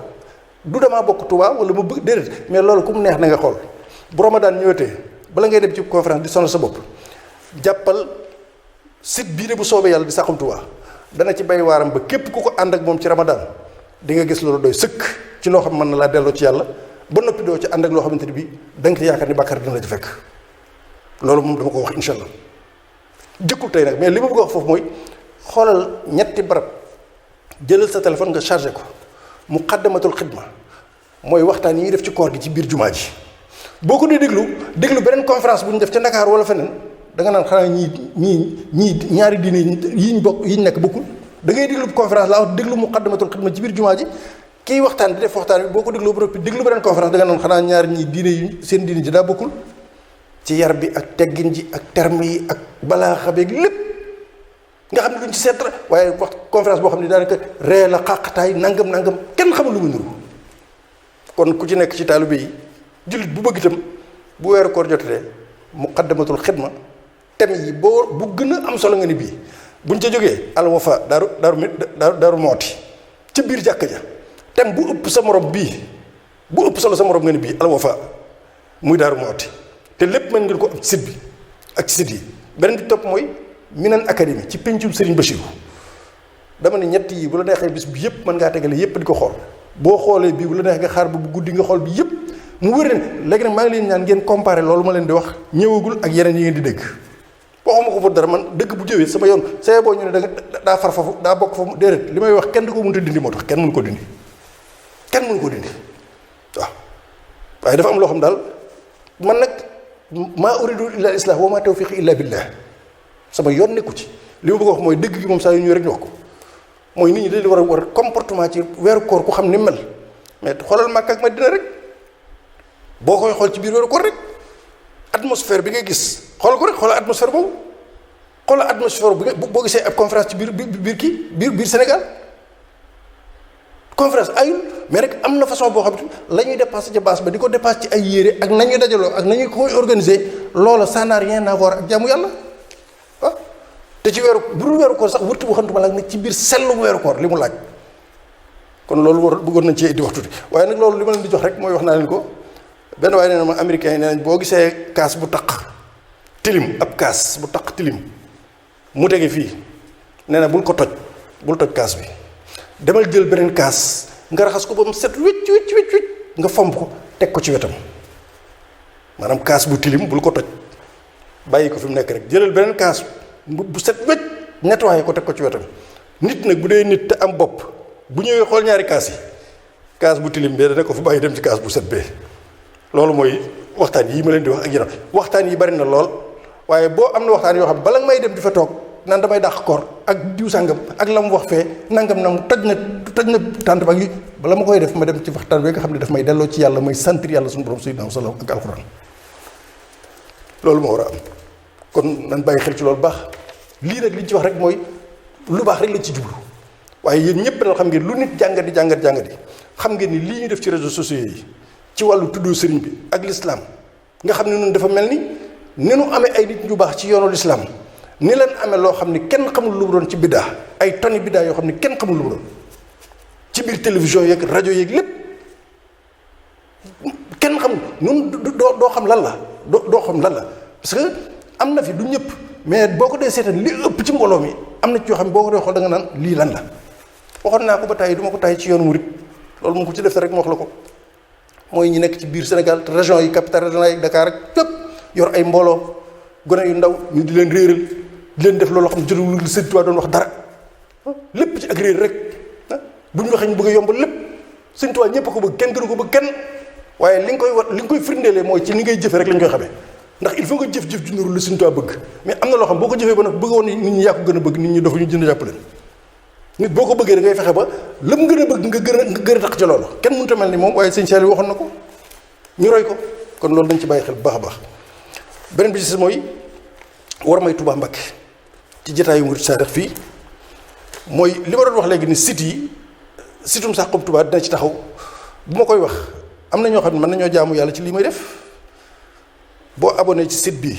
du damaa bokk Tuubaa wala ma bëgg déedéet mais loolu ku mu neex na nga xool bu ramadan ñëwetee bala ngay dem ci conférence di sonal sa bopp jàppal site bii de bu soobee yàlla di Saxum Touba dana ci bay waaram ba képp ku ko ànd ak moom ci ramadan di nga gis loolu doy sëkk ci loo xam mën na laa delloo ci yàlla ba noppi doo ci ànd ak loo xamante ni bii da nga ci yaakaar ni bàkkaar dina la ci fekk loolu moom dama ko wax incha allah jëkkul tey nag mais li ma bëgg a wax foofu mooy xoolal ñetti barab jëlal sa téléphone nga chargé ko muqaddamatul xidma mooy waxtaan yi ñuy def ci koor gi ci biir jumaa ji boo ko dee déglu beneen conférence bu ñu def ca Ndakaar wala feneen da nga naan xanaa ñii ñaari diine yi ñu bokk yi ñu nekk bokkul da ngay déglu conférence laa wax déglu muqaddamatul xidma ci biir jumaa ji kii waxtaan di def waxtaan bi boo ko déglu ba noppi déglu beneen conférence da nga naan xanaa ñaari ñii diine yi seen diine ji daa bokkul ci yar bi ak teggin ji ak terme yi ak balaaxa beeg lépp nga xam ne duñ ci seet waaye wax conférence boo xam ne daanaka ree la xàqataay nangam kenn xamul lu mu nuru kon ku ci nekk ci taalibe yi jullit bu bëgg itam bu weeru koor jotee muqaddamatul xidma thème yi boo bu gën a am solo nga ni bii buñ ca jógee alwafa daaru mooti ca biir jàkka ja thème bu ëpp sa morom bii bu ëpp solo sa morom nga ni bii alwafa muy Daaru Muxti te lépp mën ngeen ko am ci site bi ak ci site yi. beneen bi topp mooy Minane Académie ci pencum Serigne Bachirou dama ne ñett yi bu la neexee bis bi yëpp mën ngaa tegale yëpp di ko xool boo xoolee bii bu la neex nga xaar ba bu guddi nga xool bi yëpp mu wër leen léegi nag maa ngi leen ñaan ngeen comparer loolu ma leen di wax ñëwagul ak yeneen yi ngeen di dégg waxuma ko pour dara man dëgg bu jëwee sama yoon see boo ñu ne daa far foofu daa bokk foofu déedéet li may wax kenn du ko mënut a dindi moo tax kenn mënu ko dindi waaw waaye dafa am loo xam daal man nag maa uridu illa islah wa ma tawfiqi illa billah sama yoon nekku ci li ma bëgg a wax mooy dëgg gi moom saa yu ñëw rek ñu wax ko mooy nit ñi dañu war a comportement ci weeru koor ku xam ni mel mais xoolal Makka ak Madina rek boo koy xool ci biir weeru koor rek atmosphère bi ngay gis xool ko rek xoolal atmosphère boobu xoolal atmosphère bi nga boo gisee ab conférence ci biir Sénégal conférence ayul mais rek am na façon boo xam ne la ñuy dépassé ca base ba di ko dépassé ci ay yére ak nañuy dajaloo ak nañu koy organiser loola ça n'a rien à voir ak jaamu yàlla ah te ci weeru bu dul weeru koor sax wërtu waxantuma la nag ci biir sellu weeru koor li mu laaj kon loolu bëggoon nañ ci di wax tuuti waaye nag loolu li ma leen di jox rek mooy wax naa leen ko benn waaye nee na ma américain yi nee nañ boo gisee kaas bu taq tilim ab kaas bu taq tilim mu tege fii nee na bul ko toj bul toj kaas bi demal jël beneen kaas nga raxas ko ba mu set wicc nga fomp ko teg ko ci wetam maanaam kaas bu tilim bul ko toj bàyyi ko fi mu nekk rek jëlal beneen kaas bu set wecc nettoyé ko teg ko ci wetam nit nag bu dee nit te am bopp bu ñëwee xool ñaari kaas yi kaas bu tilim bee dana ko fa bàyyi dem ci kaas bu set bee loolu mooy waxtaan yi ma leen di wax ak yéen waxtaan yi bari na lool waaye boo am na waxtaan yoo xam bala nga may dem di fa toog naan damay dàq koor ak diw sàngam ak la mu wax fee nangam toj na tànt ba yi bala ma koy def ma dem ci waxtaan bi nga xam ne daf may delloo ci yàlla may sentir yàlla suñu borom sayyidina sallam ak alxuraan loolu moo war a am kon nan bàyyi xel ci loolu baax lii nag li ñu ci wax rek mooy lu baax rek lañ ci jublu waaye yéen ñëpp daal xam ngeen lu nit jàngati xam ngeen ni lii ñu def ci réseaux sociaux yi ci wàllu tuddoo sëriñ bi ak l'islam nga xam ne noonu dafa mel ni nu amee ay nit ñu baax ci yoonu l'islam ni leen amee loo xam ni kenn xamul lu mu doon ci biddaa ay toni biddaa yoo xam ni kenn xamul lu mu doon ci biir télévision yeeg rajo yeeg lépp kenn xamul ñun doo xam lan la doo xam lan la parce que am na fi du ñëpp mais boo ko dee seetaan li ëpp ci mbooloo mi am na ci yoo xam ne boo ko dee xool da nga naan lii lan la waxoon naa ko ba tàyyi du ma ko tàyyi ci yoonu murit loolu moom ko ci def rek ma wax la ko mooy ñi nekk ci biir Sénégal te région yi capitale régionale yi Dakar rek fépp yor ay mbooloo gone yu ndaw ñu di leen réeral di leen def loolu xam ne jotul lu Sëñ Tuubaa doon wax dara lépp ci ak réer rek bu ñu waxee ñu bëgg a yombal lépp Sëñ Tuubaa ñëpp ko bëgg kenn gënu ko bëgg kenn waaye li nga koy firndeelee mooy ci ni ngay jëfe rek lañ koy xamee ndax il faut nga jëf-jëf ju nuru lu Sëñ Tuubaa bëgg mais am na loo xam boo ko jëfee ba nag bëgg woon nit ñi yaa ko gën a bëgg nit ñi dafa ñu jënd jàpp leen nit boo ko bëggee da ngay fexe ba la mu gën a bëgg nga gën a tax ci loolu kenn mënut a mel ni moom waaye Sëñ Saliou waxoon na ko ñu roy ko kon loolu dañ ci bàyyi xel bu baax a baax beneen bi ci mooy war may Touba Mbacké ci jotaayu Murid Saadix fii mooy li ma doon wax léegi ni site yi situm Saxum Touba dina ci taxaw bu ma koy wax am na ñoo xam ne mën nañoo jaamu yàlla ci lii may def boo abonné ci site bi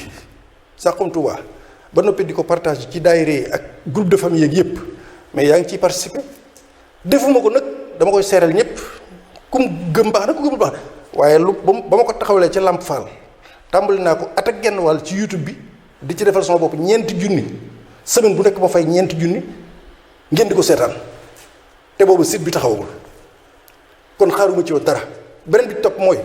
Saxum Touba ba noppi di ko partage ci daayira yi ak groupe de famille yeeg yëpp mais yaa ngi ciy participer defuma ko nag dama koy seeral ñëpp kum gëm baax na ku gëmul baax na waaye lu ba ma ko taxawalee ca Lamp Fall tàmbali naa ko at ak genn wàll ci YouTube bi di ci defal sama bopp ñeenti junni semaine bu nekk ma fay ñeenti junni ngeen di ko seetaan te boobu site bi taxawagul kon xaaruma ci woon dara beneen bi topp mooy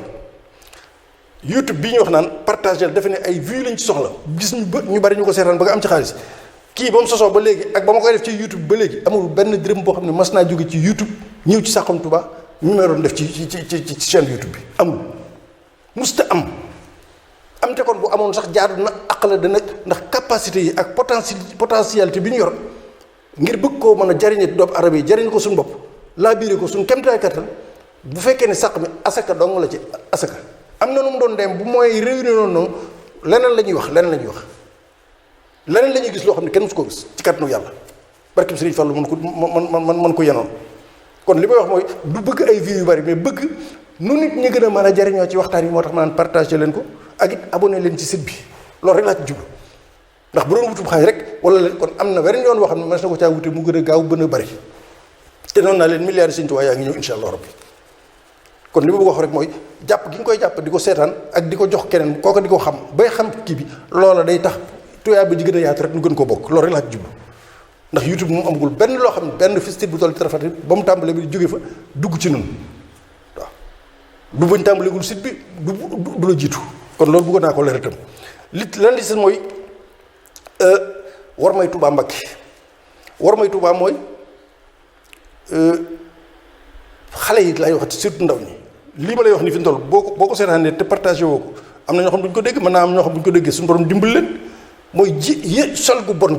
YouTube bii ñu wax naan partagé dafa ne ay vues lañ ci soxla gis ñu bari ñu ko seetaan ba nga am ci xaalis kii ba mu sosoo ba léegi ak ba ma koy def ci YouTube ba léegi amul benn dërëm boo xam ne mas naa jóge ci YouTube ñëw ci Saxum Touba ñu may doon def ci chaîne YouTube bi amul musta am te kon bu amoon sax jaadu na aqala dana ndax capacité yi ak potentialité bi ñu yor ngir bëgg koo mën a jariñe doomu arab yi jariñ ko suñu bopp laa biire ko suñu kemtaay kattan bu fekkee ne sàq mi asaka dong la ci asaka am na nu mu doon dem bu mooy réunion noonu leneen la ñuy wax leneen la ñuy gis loo xam ne kenn musu ko gis ci kattanu yàlla barke Sëriñ Fallu mën ko yenoon kon li may wax mooy du bëgg ay vues yu bari mais bëgg nu nit ñi gën a mën a jariñoo ci waxtaan yi moo tax ma naan partagé leen ko ak it abonné leen ci site bi loolu rek laa ci jublu ndax bu doon wutub xaaj rek wala leen kon am na weneen yoon boo xam ne mën na ko caa wute mu gën a gaaw gën a bari te noonu naa leen milliards yi Sëñ Tuubaa yaa ngi ñëw insha allah rabbi kon li ma bëgg wax rek mooy jàpp gi nga koy jàpp di ko seetaan ak di ko jox keneen kooka di ko xam bay xam kii bi loola day tax tuyaay ba ji gën a yaatu rek ñu gën ko bokk loolu rek laa ci jublu ndax YouTube moom amagul benn loo xam ne benn festit bu toll tarafati ba mu tàmbalee bi jóge fa dugg ci nun waaw du bañ tàmbaleegul site bi du la jiitu kon loolu bëggoon naa ko leer itam lan li seen mooy war may Touba Mbacké war may Touba mooy xale yi lay waxati surtout ndaw ñi lii ma lay wax ni fi mu toll boo ko seetaanee te partagé woo ko am na ñoo xam duñ ko dégg mën naa am ñoo xam buñ ko déggee suñu borom dimbali leen mooy sol gu bon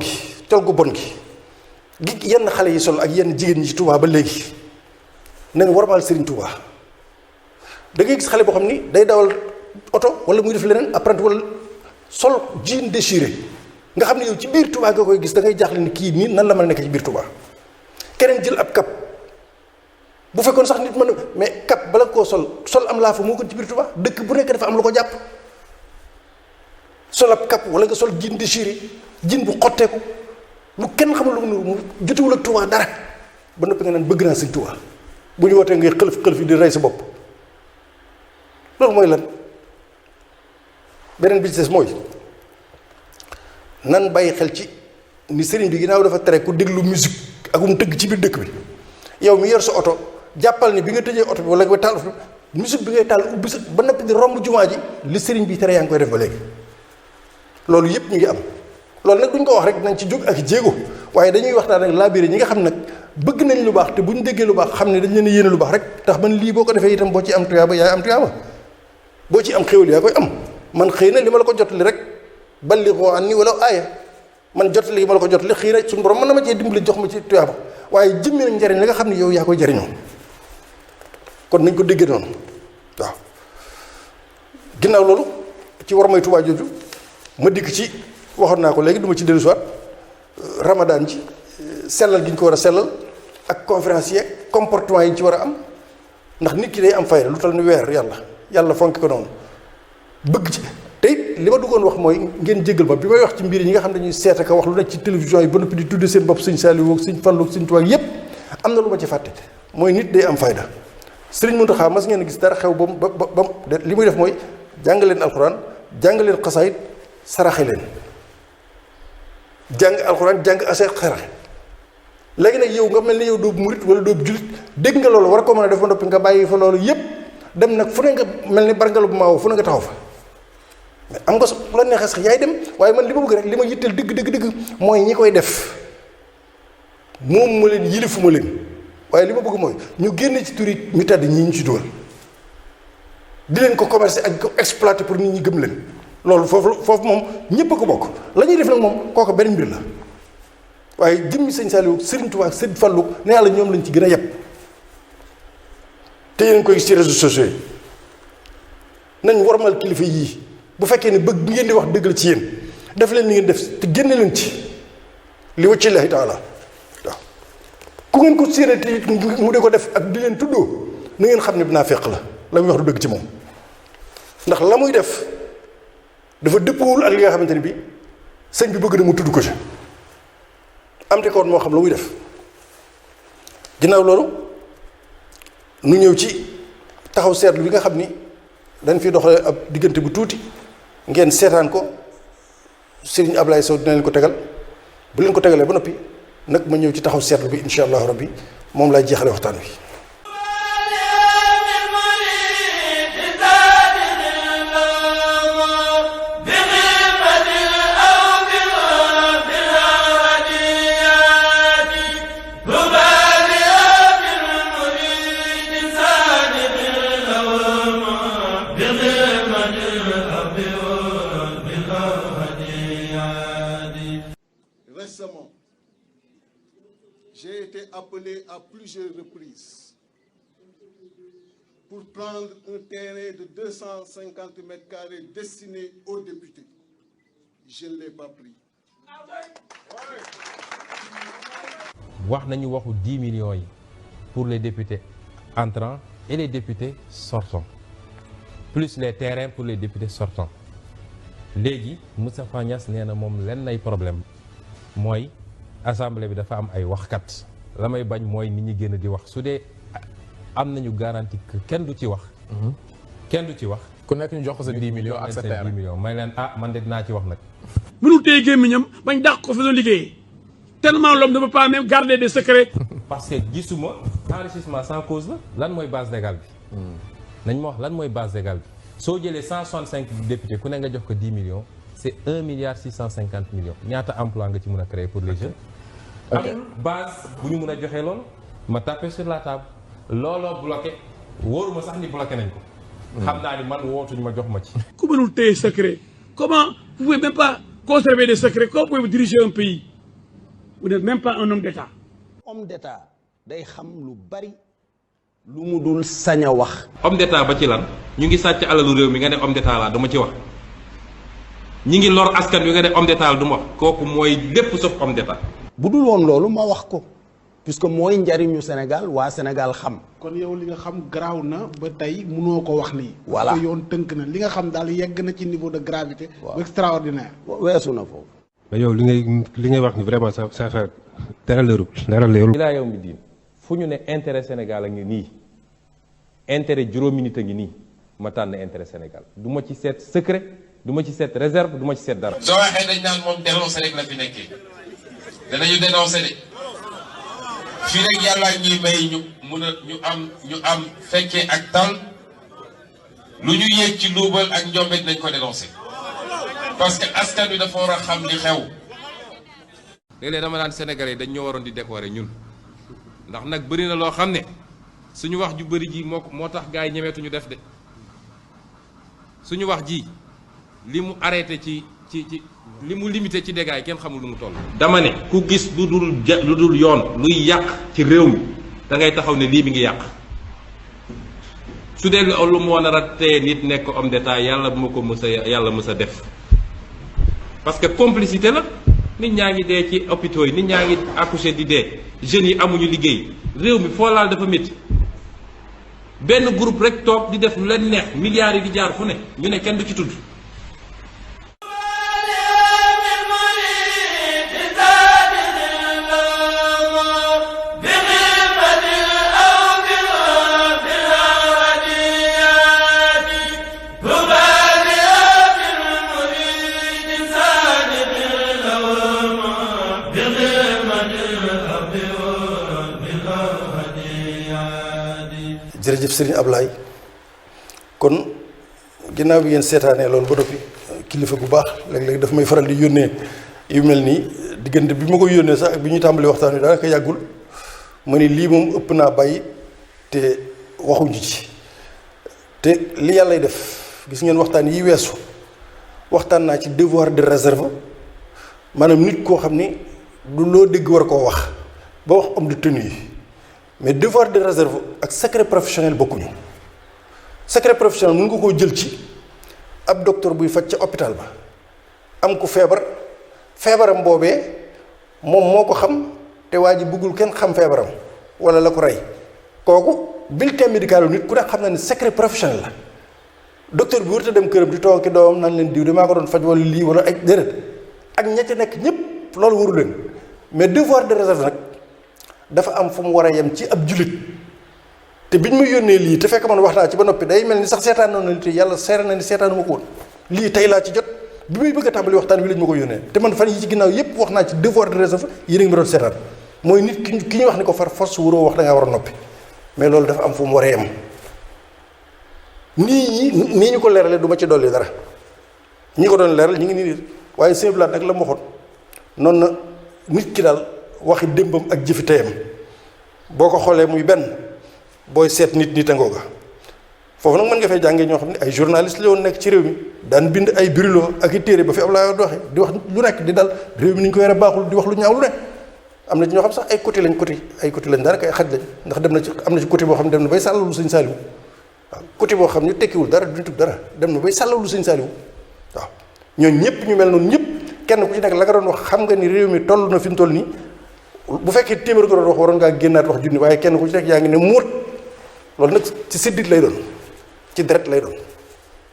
gi yenn xale yi sol ak yenn jigéen ñi ci Touba ba léegi nañ warmaal Serigne Touba da ngay gis xale boo xam ni day dawal oto wala muy def leneen apprenti wala sol jean déchiré nga xam ne yow ci biir Touba nga koy gis da ngay jaaxle ni kii nii nan la mën a nekk ci biir Touba keneen jël ab kap bu fekkoon sax nit mën a mais kap bala koo sol am laa fa moo gën ci biir Touba dëkk bu nekk dafa am lu ko jàpp sol ab kap wala nga sol jean déchiré jean bu xotteeku lu kenn xamul lu mu jotewul ak Touba dara ba noppi nga naan bëgg naa Sëñ Touba bu ñu wootee ngay xëlf yi di rey sa bopp loolu mooy lan beneen bi ci des mooy nan bàyyi xel ci ni sëriñ bi ginnaaw dafa tere ku déglu musique ak tëgg ci biir dëkk bi yow mi yor sa oto jàppal ni bi nga tëjee oto bi wala nga taal oto bi musique bi ngay taal ubbi sa ba noppi di romb jumaa ji li sëriñ bi tere yaa ngi koy def ba léegi loolu yëpp ñu ngi am loolu nag duñ ko wax rek dinañ ci jóg ak jéego waaye dañuy waxtaan rek laabiré ñi nga xam nag bëgg nañ lu baax te bu ñu déggee lu baax xam ne dañ leen a yéene lu baax rek tax man lii boo ko defee itam boo ci am tuyaaba yaay am tuyaaba boo ci am xéwal yaa koy am man xëy na li ma la ko jotali rek ballighu anni walaw aaya man jotali li ma la ko jotali xëy na suñu borom mën na ma cee dimbali jox ma ci tuyaaba waaye jëmmi nag njariñ li nga xam ne yow yaa koy jariñoo kon nañ ko déggee noonu waaw ginnaaw loolu ci war may Tuubaa jooju ma dikk ci waxoon naa ko léegi du ma ci dellusiwaat Ramadan ji sellal gi ñu ko war a sellal ak conférencier comportement yi ñu ci war a am ndax nit ki day am fayda lu tal ni weer yàlla fonk ko noonu bëgg ci te it li ma duggoon wax mooy ngeen jéggal ma bi may wax ci mbir yi nga xam ne dañuy seet ak wax lu nekk ci télévision yi ba noppi di tudde seen bopp Sëñ Saaliw ak Sëñ Fallu ak Sëñ Tuubaa yépp am na lu ma ci fàtte mooy nit day am fayda Sëriñ Muntaxa mas ngeen gis dara xew ba li muy def mooy jàng leen alxuraan jàng leen xasaayit saraxe leen jàng alxuraan jàng ase saraxe léegi nag yow nga mel ni yow doobu murit wala doobu julit dégg nga loolu war ko mën a def ba noppi nga bàyyi fa loolu yépp dem nag fu ne nga mel ni barngalu bu maawo fu ne nga taxaw fa mais am nga sax bu la neexee sax yaay dem waaye man li ma bëgg rek li ma yitteel dëgg mooy ñi koy def moom ma leen yilifu ma leen waaye li ma bëgg mooy ñu génne ci turi ñu tedd ñii ñu ci dugal di leen ko commercer ak ko exploiter pour nit ñi gëm leen loolu foofu moom ñëpp a ko bokk la ñuy def nag moom kooku benn mbir la waaye jëmmi Sëñ Saaliw Sëriñ Tuubaa ak Sëñ Fallu ne yàlla ñoom lañ ci gën a yeb te yéen koy gis ci réseaux sociaux yi nañ warmal kilifa yii bu fekkee ne bëgg ngeen di wax dëgg la ci yéen def leen ni ngeen def te génne leen ci li wacci Laahi taala waaw ku ngeen ko séenati mu de ko def ak di leen tuddoo na ngeen xam ne dinaa fekk la muy wax du dëgg ci moom ndax la muy def dafa dëppwul ak li nga xamante ni bi sëñ bi bëgg na mu tudd ko ci am te koon moo xam la muy def ginnaaw loolu nu ñëw ci taxaw seetlu bi nga xam ni dañ fi doxale ab diggante bu tuuti ngeen seetaan ko Serigne Ablaye Sow dina leen ko tegal bu leen ko tegalee ba noppi nag ma ñëw ci taxaw seetlu bi insha allahu rabbi moom laay jeexale waxtaan wi Récemment, j'ai été appelé à plusieurs reprises pour prendre un terrain de 250 mètres carrés destiné aux députés. Je ne l'ai pas pris. wax nañu waxu 10 millions yi pour les députés entrants et les députés sortants plus les terrains pour les députés sortants léegi Moustapha Niasse nee na moom lenn ay problème mooy assemblée bi dafa am ay waxkat la may bañ mooy nit ñi génn di wax su dee am nañu garantie que kenn du ci wax. kenn du ci wax. ku nekk ñu jox ko sa 10 millions ak sa terrain 10 millions may leen man de dinaa ci wax nag. mënul téye gémmiñam bañ dàq ko fa doon liggéeyee tellement l'homme ne peut pas même garder des secrets. parce que gisuma enrichissement sans cause la lan mooy base légale bi. nañ ma wax lan mooy base légale bi soo jëlee 165 députés ku ne nga jox ko 10 millions c'est 1 milliard 650 millions ñaata emploi nga ci mën a créer pour les jeunes. amul base bu ñu mën a joxee loolu ma tapé sur la table looloo bloqué wóoruma sax ni bloqué nañ ko. xam naa ni man wootuñ ma jox ma ci. ku mënul téye secret comment vous pouvez même pas conserver des secrets comment pouvez-vous diriger un pays vous n'êtes même pas un homme d'État. homme d'État day xam lu bari lu mu dul sañ a wax. homme d'état ba ci lan ñu ngi sàcc alalu réew mi nga ne homme d'état laa dama ci wax ñi ngi lor askan wi nga ne homme d'état la du ma wax kooku mooy lépp sauf homme d'état. bu dul woon loolu ma wax ko puisque mooy njariñu Sénégal waa Sénégal xam. kon yow li nga xam garaaw na ba tey mënoo ko wax nii. voilà parce que yoon tënk na li nga xam daal yegg na ci niveau de gravité. waaw extraordinaire. weesu na foofu. mais yow li ngay wax ni vraiment ça fait dara leerul dara leerul. ilaa yow mi diin fu ñu ne intérêt Sénégal a ngi nii intérêt juróomi nit a ngi nii ma tànn intérêt Sénégal du ma ci seet secret du ma ci seet réserve du ma ci seet dara. soo waxee dañ naan moom dénoncé rek la fi nekkee danañu dénoncé de fii rek yàlla ñuy may ñu am fekkee ak tal lu ñu yéeg ci luubal ak njombet nañ ko dénoncé parce que askan wi dafa war a xam li xew. léeg-léeg dama naan Sénégalais dañ ñoo waroon di décorer ñun ndax nag bëri na loo xam ne suñu wax ju bëri ji moo tax gars yi ñemeetuñu def de suñu wax ji li mu arrêté ci li mu limité ci dégâts yi kenn xamul lu mu toll. dama ne ku gis lu dul yoon luy yàq ci réew mi da ngay taxaw ne lii mi ngi yàq su dee lu moo nar a teye nit nekk homme d'état yàlla bu ma ko mës a def parce que complicité la nit ñaa ngi dee ci hôpitaux yi nit ñaa ngi accouché di dee jeunes yi amuñu liggéey réew mi foo laal dafa métti benn groupe rek toog di def lu leen neex milliards yi di jaar fu ne ñu ne kenn du ci tudd. jërëjëf Serigne Ablaye kon ginnaaw bi ngeen seetaanee loolu ba noppi kilifa bu baax léeg-léeg daf may faral di yónnee yu mel nii diggante bi ma koy yónnee sax ak bi ñuy tàmbali waxtaan wi daanaka yàggul ma ni lii moom ëpp naa bàyyi te waxuñu ci te li yàllay def gis ngeen waxtaan yi weesu waxtaan naa ci devoir de réserve maanaam nit koo xam ni du loo dégg war koo wax ba wax homme de tenue yi mais devoir de réserve ak secret professionnel bokkuñu secret professionnel mën nga koo jël ci ab docteur buy faj ca hôpital ba am ku feebaram boobee moom moo ko xam te waa ji bëggul kenn xam feebaram wala la ko rey kooku bulletin médical nit ku ne xam na ne secret professionnel la docteur bi warut a dem këram di toog ki doomam naan leen diw damaa ko doon faj wala lii wala ay déedéet ak ña ca nekk ñëpp loolu waru leen mais devoir de réserve nag dafa am fu mu war a yem ci ab jullit te biñ ma yónnee lii te fekk man wax naa ci ba noppi day mel ni sax seetaan noonu na ni te yàlla seere na ni seetaanu ma ko woon lii tey laa ci jot bi muy bëgg a tàmbali waxtaan wi lañ ma ko yónnee te man fan yi ci ginnaaw yépp wax naa ci devoir de réserve yéen a ngi ma doon seetaan mooy nit ki ñu wax ni ko far force wuroo wax da ngaa war a noppi mais loolu dafa am fu mu war a yem nii ñu ko leeralee du ma ci dolli dara ñi ko doon leeral ñi ngi nii waaye sëñ Blaat nag la ma waxoon noonu na nit ki daal waxi démbam ak jëfi teyam boo ko xoolee muy benn booy seet nit a ngooga foofu nag mën nga fay jàngee ñoo xam ne ay journaliste la woon nekk ci réew mi daan bind ay brûlot ak i téere ba fi Abdoulaye Wade waxee di wax lu nekk di dal réew mi ni ñu ko yore baaxul di wax lu ñaaw lu ne am na ci ñoo xam sax ay côté lañ daanaka ay xaj lañ ndax dem na ci am na ci côté boo xam ne dem na bay sàllalu sëñ Saliou waaw côté boo xam ne tekkiwul dara du tub dara dem na bay sàllalu sëñ Saliou waaw ñooñu ñëpp ñu mel noonu ñëpp kenn ku ci nekk la nga doon wax xam nga ni réew mi toll na fi mu toll nii bu fekkee téeméer ko doon wax waroon ngaa génnaat wax junni waaye kenn ku ci nekk yaa ngi ne muut loolu nag ci siddit lay doon ci deret lay doon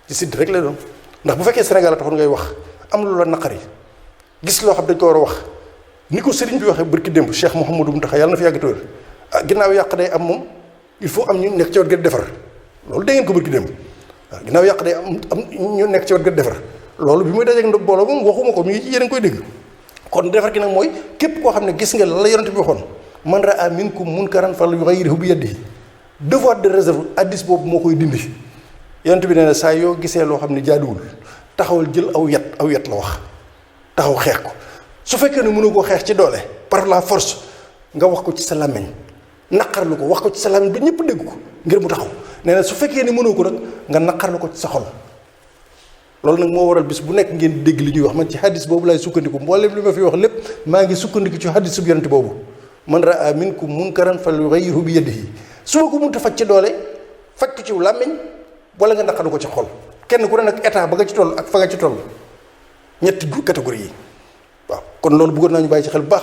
ci siddit rek lay doon ndax bu fekkee Sénégal a taxoon ngay wax am lu la naqari gis loo xam dañ ko war a wax ni ko sëriñ bi waxee barki démb Cheikh Mouhamadou Mountakha yàlla na fi yàgg te wér ah ginnaaw yàq day am moom il faut am ñu nekk ci wet ga defar loolu dégg ngeen ko bëgg dem waaw ginnaaw yàq day am ñu nekk ci wet ga defar loolu bi muy dajeeg ndox booloo moom waxuma ko mi ngi ci yéen a ngi koy dégg kon defar gi nag mooy képp koo xam ne gis nga la yonent bi waxoon man raa minkum munkaran falyughayyirhu bi yadihi devoir de réserve addis boobu moo koy dindi yonent bi nee na saa yoo gisee loo xam ne jaaduwul taxawal jël aw yat la wax taxaw xeex ko su fekkee ne mënu koo xeex ci doole par la force nga wax ko ci sa làmmiñ naqarlu ko wax ko ci sa làmmiñ ba ñëpp dégg ko ngir mu taxaw nee na su fekkee ne mënoo ko nag nga naqarlu ko ci sa xol loolu nag moo waral bis bu nekk ngeen dégg li ñuy wax man ci hadis boobu laay sukkandiku mboolem li ma fi wax lépp maa ngi sukkandiku ci hadis bu yonent boobu man raa minkum munkaran falyughayyirhu bi yadihi su ma ko mënta faj ci doole faj ko ci làmmiñ wala nga naqarlu ko ci xol kenn ku ne nag état ba nga ci toll ak fa nga ci toll ñetti catégorie yi waaw kon loolu bëggoon naa ñu bàyyi ci xel bu baax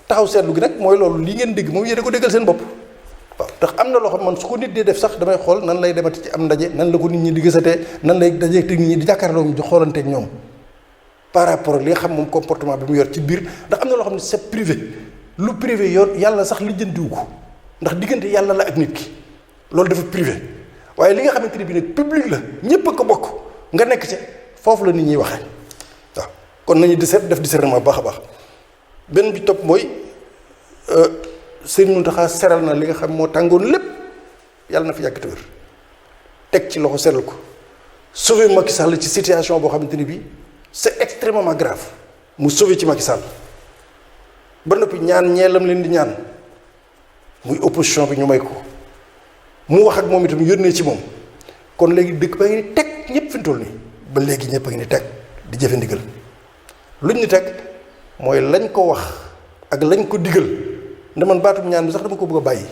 taxaw seetlu gi nag mooy loolu li ngeen dégg moom yéen a ko déggal seen bopp waaw ndax am na loo xam man su ko nit dee def sax damay xool nan lay demati ci am ndaje nan la ko nit ñi di gisatee nan lay dajee te nit ñi di jàkkaarloo di xoolanteeg ñoom par rapport ak li nga xam moom comportement bi mu yor ci biir ndax am na loo xam ne c'est privé lu privé yor yàlla sax lijjantiwu ko ndax diggante yàlla la ak nit ki loolu dafa privé waaye li nga xamante ne bii nag public la ñëpp a ko bokk nga nekk ci foofu la nit ñiy waxee waaw kon nañu def discernement baax a baax benn bi topp mooy Sëriñ Mountakha seral na li nga xam moo tàngoon lépp yàlla na fi yàgg te wér teg ci loxo seral ko sauver Macky Sall ci situation boo xamante ni bii c'est extrêmement grave mu sauver ci Macky Sall ba noppi ñaan ñeelam leen di ñaan muy opposition bi ñu may ko mu wax ak moom itam yónnee ci moom kon léegi dëkk ba ngi ni teg ñëpp fi mu toll nii ba léegi ñëpp a ngi ni teg di jëfe ndigal luñ ni teg mooy lañ ko wax ak lañ ko digal nda man baatum ñaan bi sax dama ko bëgg a bàyyi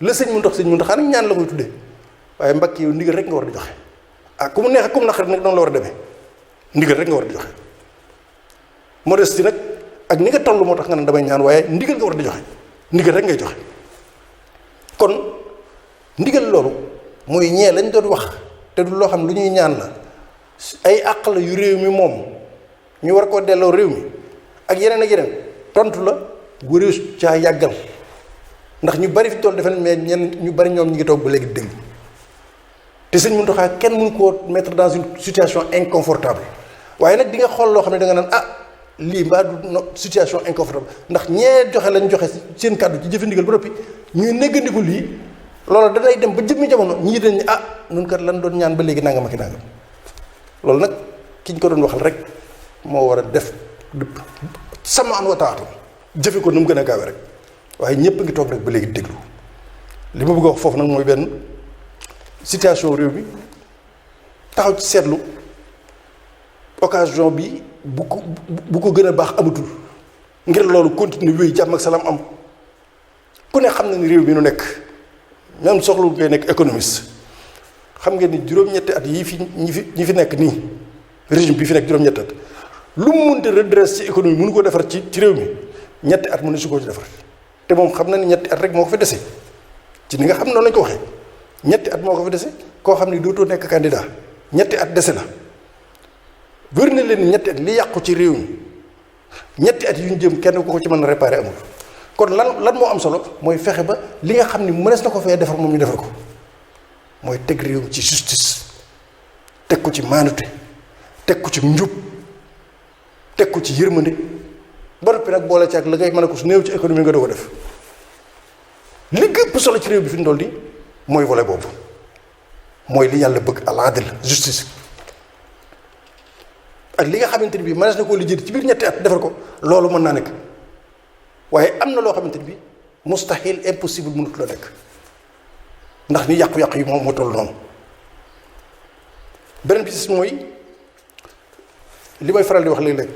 la sëñ mu ndox nag ñaan la koy tuddee waaye Mbàkke yow ndigal rek nga war di joxe ah ku mu neex ak ku mu naqari nag noonu la war a demee ndigal rek nga war di joxe modestie nag ak ni nga toll moo tax nga ne damay ñaan waaye ndigal nga war di joxe ndigal rek ngay joxe kon ndigal loolu mooy ñee lañ doon wax te du loo xam lu ñuy ñaan la ay àq la yu réew mi moom ñu war koo delloo réew mi ak yeneen tontu la wëree caa yàggal ndax ñu bari fi toll defe nañ mais ñenn ñu bari ñoom ñi ngi toog ba léegi dégg te Sëñ Mountakha kenn mënu koo mettre dans une situation inconfortable waaye nag di nga xool loo xam ne da nga naan ah lii mbaa du situation inconfortable ndax ñee joxe lañ joxe seen kàddu ci jëfe ndigal ba noppi ñuy néggandiku lii loolu danay dem ba jëmmi jamono ñii dañ ne ah nun kat lan doon ñaan ba léegi nangam ak nangam loolu nag ki ñu ko doon waxal rek moo war a def sama an wataatu jëfe ko nu mu gën a gaawee rek waaye ñëpp ngi toog rek ba léegi déglu li ma bëgg a wax foofu nag mooy benn situation réew mi taxaw ci seetlu occasion bi bu ko gën a baax amatul ngir loolu continuer wéy jàmm ak salaam am ku ne xam na ni réew mi nu nekk même soxlu ngay nekk économiste xam ngeen ni juróom-ñetti at yii fi ñi fi nekk nii régime bi fi nekk juróom-ñetti at lu mu mënte redresse ci économie mënu ko defar ci réew mi ñetti at mënu si koo ci defar te moom xam na ni ñetti at rek moo ko fi dese ci ni nga xam noonu lañ ko waxee ñetti at moo ko fi dese koo xam ni dootoo nekk candidat ñetti at dese na wér na leen ñetti at li yàqu ci réew mi ñetti at yu ñu jëm kenn ku ko ci mën a réparer amul kon lan moo am solo mooy fexe ba li nga xam ni mënees na ko fee defar moom ñu defar ko mooy teg réew mi ci justice teg ko ci maanute teg ko ci njub teg ko ci yërmande ba noppi nag boole ci ak la ngay mën a ko su néew ci économie nga doo ko def li gëpp solo ci réew bi fi mu toll nii mooy volet boobu mooy li yàlla bëgg al adl justice ak li nga xamante ni bii mënees na koo lijjanti ci biir ñetti at defar ko loolu mën naa nekk waaye am na loo xamante ni bii mustahil impossible mënut la nekk ndax ni yàqu-yàqu yi moom moo toll noonu beneen bi ci mooy li may faral di wax léeg-léeg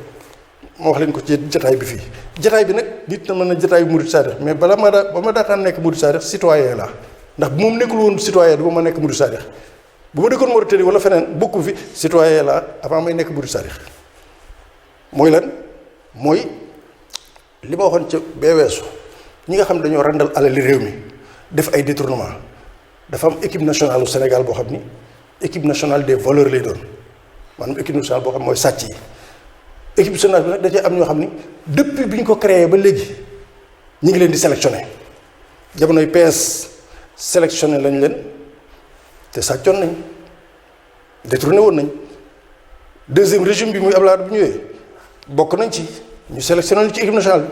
ma wax leen ko ci jataay bi fii jataay bi nag nit na mën na jataay bu murid saadix mais ba ma daataan nekk murid saadix citoyen la ndax bu moom nekkul woon citoyen du ma nekk murid saadix bu ma dëkkoon Mauritanie wala feneen bokku fi citoyen la avant may nekk murid saadix mooy lan mooy li ma waxoon ca bee weesu ñi nga xam dañoo randal alali réew mi def ay détournement dafa am équipe nationale au Sénégal boo xam ni équipe nationale des voleurs lay doon maanaam équipe nationale boo xam mooy sàcc yi équipe nationale bi nag da cee am ñoo xam ni depuis bi ñu ko créé ba léegi ñu ngi leen di sélectionné jamonoy PS sélectionné lañ leen te sàccoon nañ détourné woon nañ. deuxième régime bi muy Abdoulaye bu ñëwee bokk nañ ci ñu sélectionné ci équipe nationale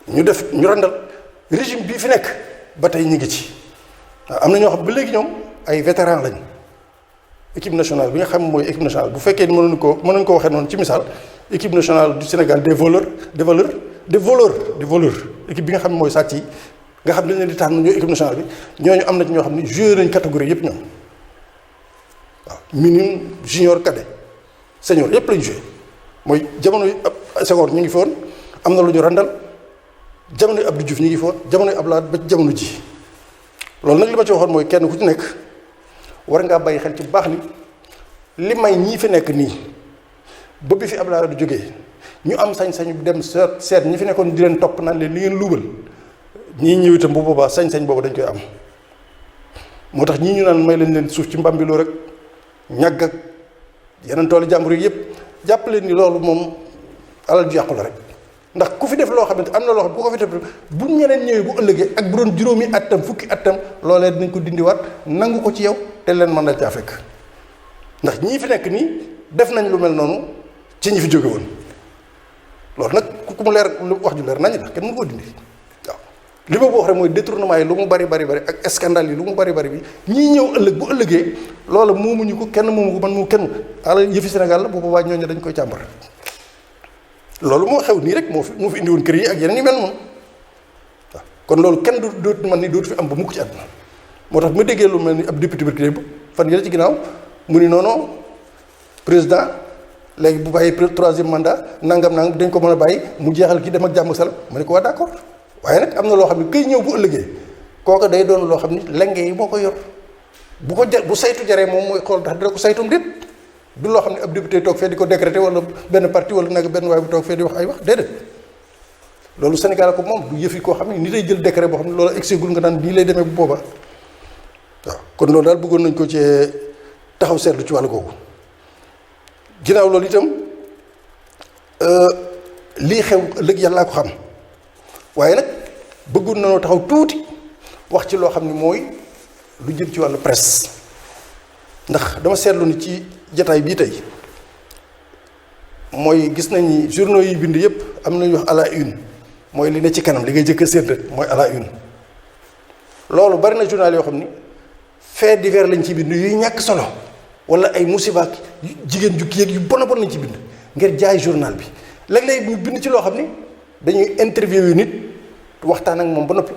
bi ñu def ñu randal régime bii fi nekk ba tey ñu ngi ci waaw am na ñoo xam ba léegi ñoom ay vétéran lañ équipe nationale bi nga xam mooy équipe nationale bu fekkee mënuñ ko waxee noonu ci misaal équipe nationale du Sénégal des voleurs équipe bi nga xam mooy sàcc yi nga xam dañ leen di tànn ñooy équipe nationale bi ñooñu am na ci ñoo xam ne joué nañ catégorie yëpp ñoom waaw minime junior cadet senior yëpp lañ joué mooy jamono yi Senghor ñu ngi fi woon am na lu ñu randal jamono yi Abdou Diouf ñu ngi fi woon jamono yi Abdoulaye ba jamono ji loolu nag li ma ci waxoon mooy kenn ku ci nekk war ngaa bàyyi xel ci bu baax ni li may ñii fi nekk nii ba bi fi Abdoulaye du jógee ñu am sañ-sañu dem seet ñi fi nekkoon di leen topp naan leen li ngeen luubal ñii ñëw itam bu boobaa sañ-sañ boobu dañ koy am moo tax ñii ñu naan may leen suuf ci mbambiloo rek ñàgg ak yeneen toolu jàmbur yi yëpp jàpp leen ni loolu moom alal ju yàqu la rek ndax ku fi def loo xamante am na loo xam bu ko fi def bu ñeneen ñëwee bu ëllëgee ak bu doon juróomi attam fukki attam loolee dinañ ko dindiwaat nangu ko ci yow te leen mën na caa fekk ndax ñii fi nekk nii def nañ lu mel noonu ci ñi fi jóge woon loolu nag ku mu leer wax ju leer nañ la kenn mënu koo dindi waaw li ma wax rek mooy détournement yi lu mu bari ak scandale yi lu mu bari bi ñii ñëw ëllëg bu ëllëgee loola moomuñu ko kenn moomu ko man mu kenn ala yëfi Sénégal la bu boobaa ñooñu dañ koy càmbar loolu moo xew nii rek moo fi indi woon kër yi ak yeneen yu mel moom waaw kon loolu kenn dootu man ni dootu fi am ba mukk ci àdduna moo tax ma déggee lu mel ni ab député bi fan yële ci ginnaaw mu ni non président léegi bu bàyyi troisième mandat nangam dañ ko mën a bàyyi mu jeexal kii dem ak jàmm salam ma ne ko waa d'accord waaye nag am na loo xam ne kay ñëw bu ëllëgee kooka day doon loo xam ni lenge yi moo ko yor bu ko bu saytu jaree moom mooy xool ndax dina ko saytum déet du loo xam ne ab député toog fee di ko décréter wala benn parti wala nag benn waay bu toog fee di wax ay wax déedéet loolu Sénégal ko moom du yëfi koo xam ne ni lay jël décret boo xam ne loolu exégul nga naan nii lay demee bu boobaa waaw kon loolu daal bëggoon nañ ko ci taxaw seetlu ci wàllu googu ginnaaw loolu itam lii xew ëllëg yàllaa ko xam waaye nag bëggoon nañoo taxaw tuuti wax ci loo xam ne mooy lu jëm ci wàllu presse ndax dama seetlu ni ci jataay bii tey mooy gis nañ ni journaux yi bind yëpp am nañu wax à la une mooy li ne ci kanam li ngay jëkk a seet rek mooy à la une loolu bari na journal yoo xam ni fait divers lañ ci bind yuy ñàkk solo wala ay musiba jigéen jukki yeeg yu bon a bon lañ ci bind ngir jaay journal bi léeg-léeg ñu bind ci loo xam ni dañuy interview yu nit waxtaan ak moom ba noppi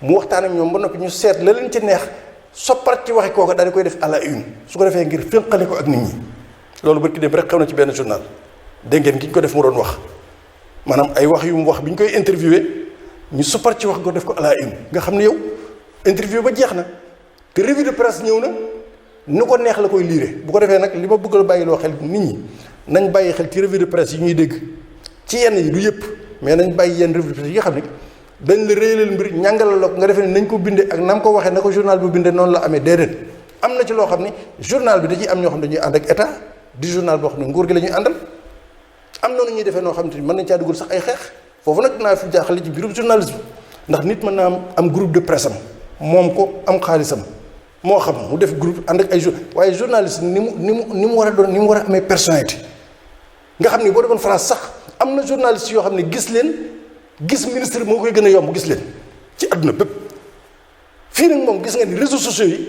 mu waxtaan ak ñoom ba noppi ñu seet la leen ci neex soppar ci waxi kooka daal di koy def à la une su ko defee ngir fénqale ko ak nit ñi loolu barki dem rek xew na ci benn journal dégg ngeen ki ñu ko def mu doon wax maanaam ay wax yu mu wax bi ñu koy interviewé ñu soppar ci wax ko def ko à la une nga xam ne yow interview ba jeex na te revue de presse ñëw na nu ko neex la koy liire bu ko defee nag li ma bëgg la bàyyiloo xel nit ñi nañ bàyyi xel ci revue de presse yi ñuy dégg ci yenn yi du yëpp mais nañ bàyyi yenn revue de presse yi nga xam ne dañ la réyalal mbir ñàngalal la ko nga defee ne nañ ko bindee ak nam ko waxee na ko journal bu bindee noonu la amee déedéet am na ci loo xam ne journal bi da ciy am ñoo xam ne dañuy ànd ak état di journal boo xam ne nguur gi la ñuy àndal am noonu ñuy defee noo xam ne mën nañ caa dugal sax ay xeex foofu nag naa fi jaaxale ci biirum journalisme ndax nit mën naa am groupe de presse am moom ko am xaalisam moo xam mu def groupe ànd ak ay waaye journaliste ni mu war a doon ni mu war a amee personnalité nga xam ni boo demoon France sax am na journaliste yoo xam ne gis ministre moo koy gën a yomb gis leen ci àdduna bépp fii nag moom gis nga ni réseaux sociaux yi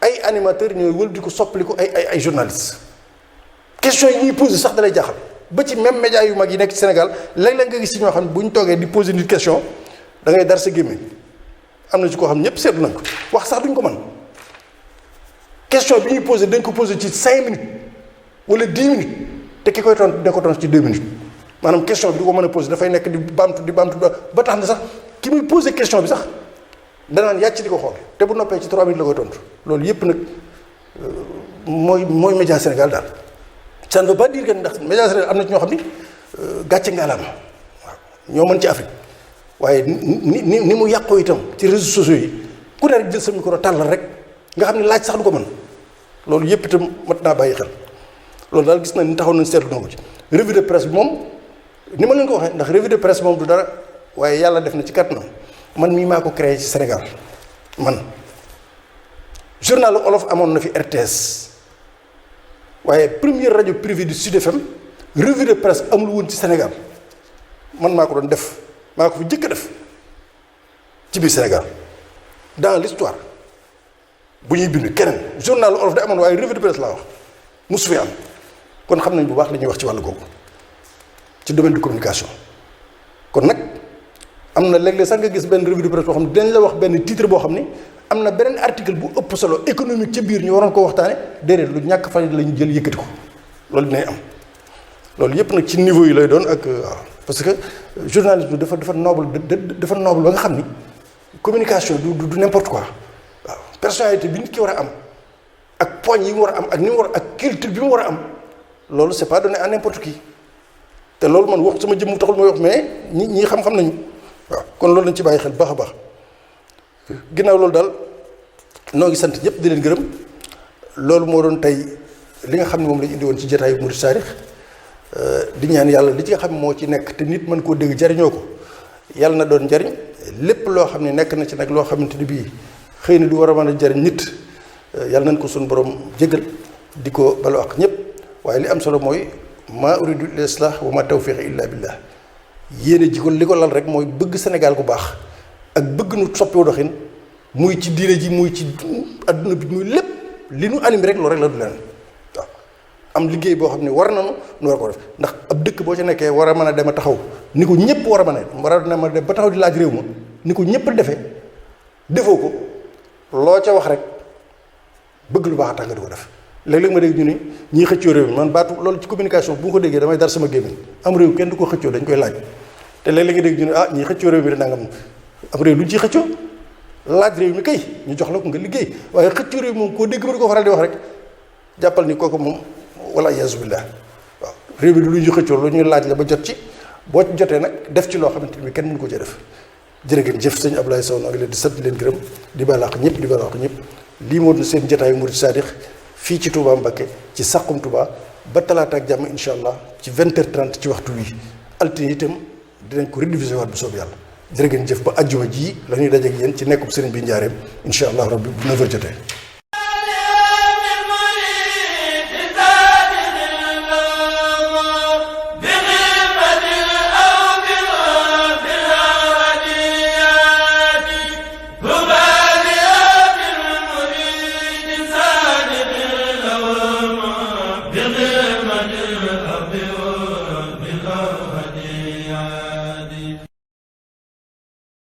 ay animateurs ñooy wël di ko soppali ko ay journalistes question yi ñuy posé sax dalay jaaxal ba ci même média yu mag yi nekk ci Sénégal léeg-léeg nga gis ci ñoo xam ne bu ñu toogee di posé nit question da ngay dar sa gémmiñ am na ci koo xam ñëpp seetlu nañ ko wax sax duñ ko mën question bi ñuy posé dañ ko posé ci 5 minutes wala 10 minutes te ki koy tontu da ko tontu ci 2 minutes maanaam question bi du ko mën a posé dafay nekk di baamtu ba tax na sax ki muy posé question bi sax danaan yàcc di ko xool te bu noppee ci 3 minutes la koy tontu loolu yëpp nag mooy média Sénégal daal. ça ne veut pas dire que ndax média Sénégal am na ci ñoo xam ni gàcce ngaalaam waaw ñoo mën ci Afrique waaye ni mu yàqoo itam ci réseaux sociaux yi ku ne rek jël sa micro tàllal rek nga xam ne laaj sax du ko mën loolu yëpp itam mat naa bàyyi xel loolu daal gis na ni taxaw nañ seetlu na ko ci revue de presse bi moom ni ma leen ko waxee ndax revue de presse moom du dara waaye yàlla def na ci kàttanam man mii maa ko créé ci Sénégal man journal olof amoon na fi RTS waaye première rajo privée du Sud FM revue de presse amul woon ci Sénégal man maa ko doon def maa ko fi jëkk def ci biir Sénégal dans l'histoire bu ñuy bind keneen journal olof da amoon waaye revue de presse laa wax mosu fi am kon xam nañ bu baax li ñuy wax ci wàllu googu ci domaine de communication kon nag am na léeg-léeg sax nga gis benn revue de presse boo xam ne dañ la wax benn titre boo xam ni am na beneen article bu ëpp solo économique ca biir ñu waroon ko waxtaane déedéet lu ñàkk fan la ñu jël yëkkati ko loolu dinay am loolu yëpp nag ci niveau yi lay doon ak waaw parce que journalisme dafa noble dafa noble ba nga xam ni communication du n'importe quoi waaw personnalité bi nit ki war a am ak poñ yi mu war a am ak ni mu war ak culture bi mu war a am loolu c'est pas donné à n'importe qui te loolu man wax sama jëmm taxul may wax mais ñi xam-xam nañu waaw kon loolu lañ ci bàyyi xel baax a baax ginnaaw loolu daal noo ngi sant ñëpp di leen gërëm loolu moo doon tey li nga xam ne moom lañ indi woon ci jotaayu Murid Saadix di ñaan yàlla li ci nga xam moo ci nekk te nit mën koo dégg jariñoo ko yàlla na doon njariñ lépp loo xam ne nekk na ci nag loo xamante ni bii xëy na du war a mën a jariñ nit yàlla nañ ko suñu borom jégal di ko balu ak ñëpp waaye li am solo mooy maa uridu illa islah wa ma tawfiqi illa billah yéene ji ko li ko lal rek mooy bëgg Sénégal gu baax ak bëgg nu soppi doxin muy ci diine ji muy ci adduna bi muy lépp li nu animé rek loolu rek la du leen waaw am liggéey boo xam ne war nañu nu war ko def ndax ab dëkk boo ci nekkee war a mën a dem a taxaw ni ko ñëpp war a mën a war a dem ba taxaw di laaj réew ma ni ko ñëpp defee defoo ko loo ca wax rek bëgg lu baax a tax nga di ko def léeg-léeg ma dégg ñu ni ñii xëccoo réew mi man baatu loolu ci communication bu ma ko déggee damay dar sama gémmiñ am réew kenn du ko xëccoo dañ koy laaj te léeg-léeg nga dégg ñu ne ah ñii xëccoo réew mi da nangam am réew lu ñu ciy xëccoo laaj réew mi kay ñu jox la ko nga liggéey waaye xëccoo réew moom koo dégg ma di ko faral di wax rek jàppal ni kooku moom wala iyaazu billah waaw réew mi du lu ñu xëccoo lu ñu laaj la ba jot ci boo ci jotee nag def ci loo xamante ni kenn mënu ko cee def jërë ngeen jëf sëñ Abdoulaye Sow noo ngi leen di sant di leen gërëm di balaax ñëpp di balaax ñëpp lii moo seen jotaayu Murid Saadix fii ci Touba Mbacké ci Saxum Touba ba talaata ak jàmm incha allah ci 20h30 ci waxtu wi altine itam dinañ ko rediffuser waat bu soob yàlla jërë ngeen jëf ba ajjuma ji la ñuy dajeeg yéen ci nekkub sëriñ bi njaareem incha allah rabbi bu 9h jotee. Bienvenue.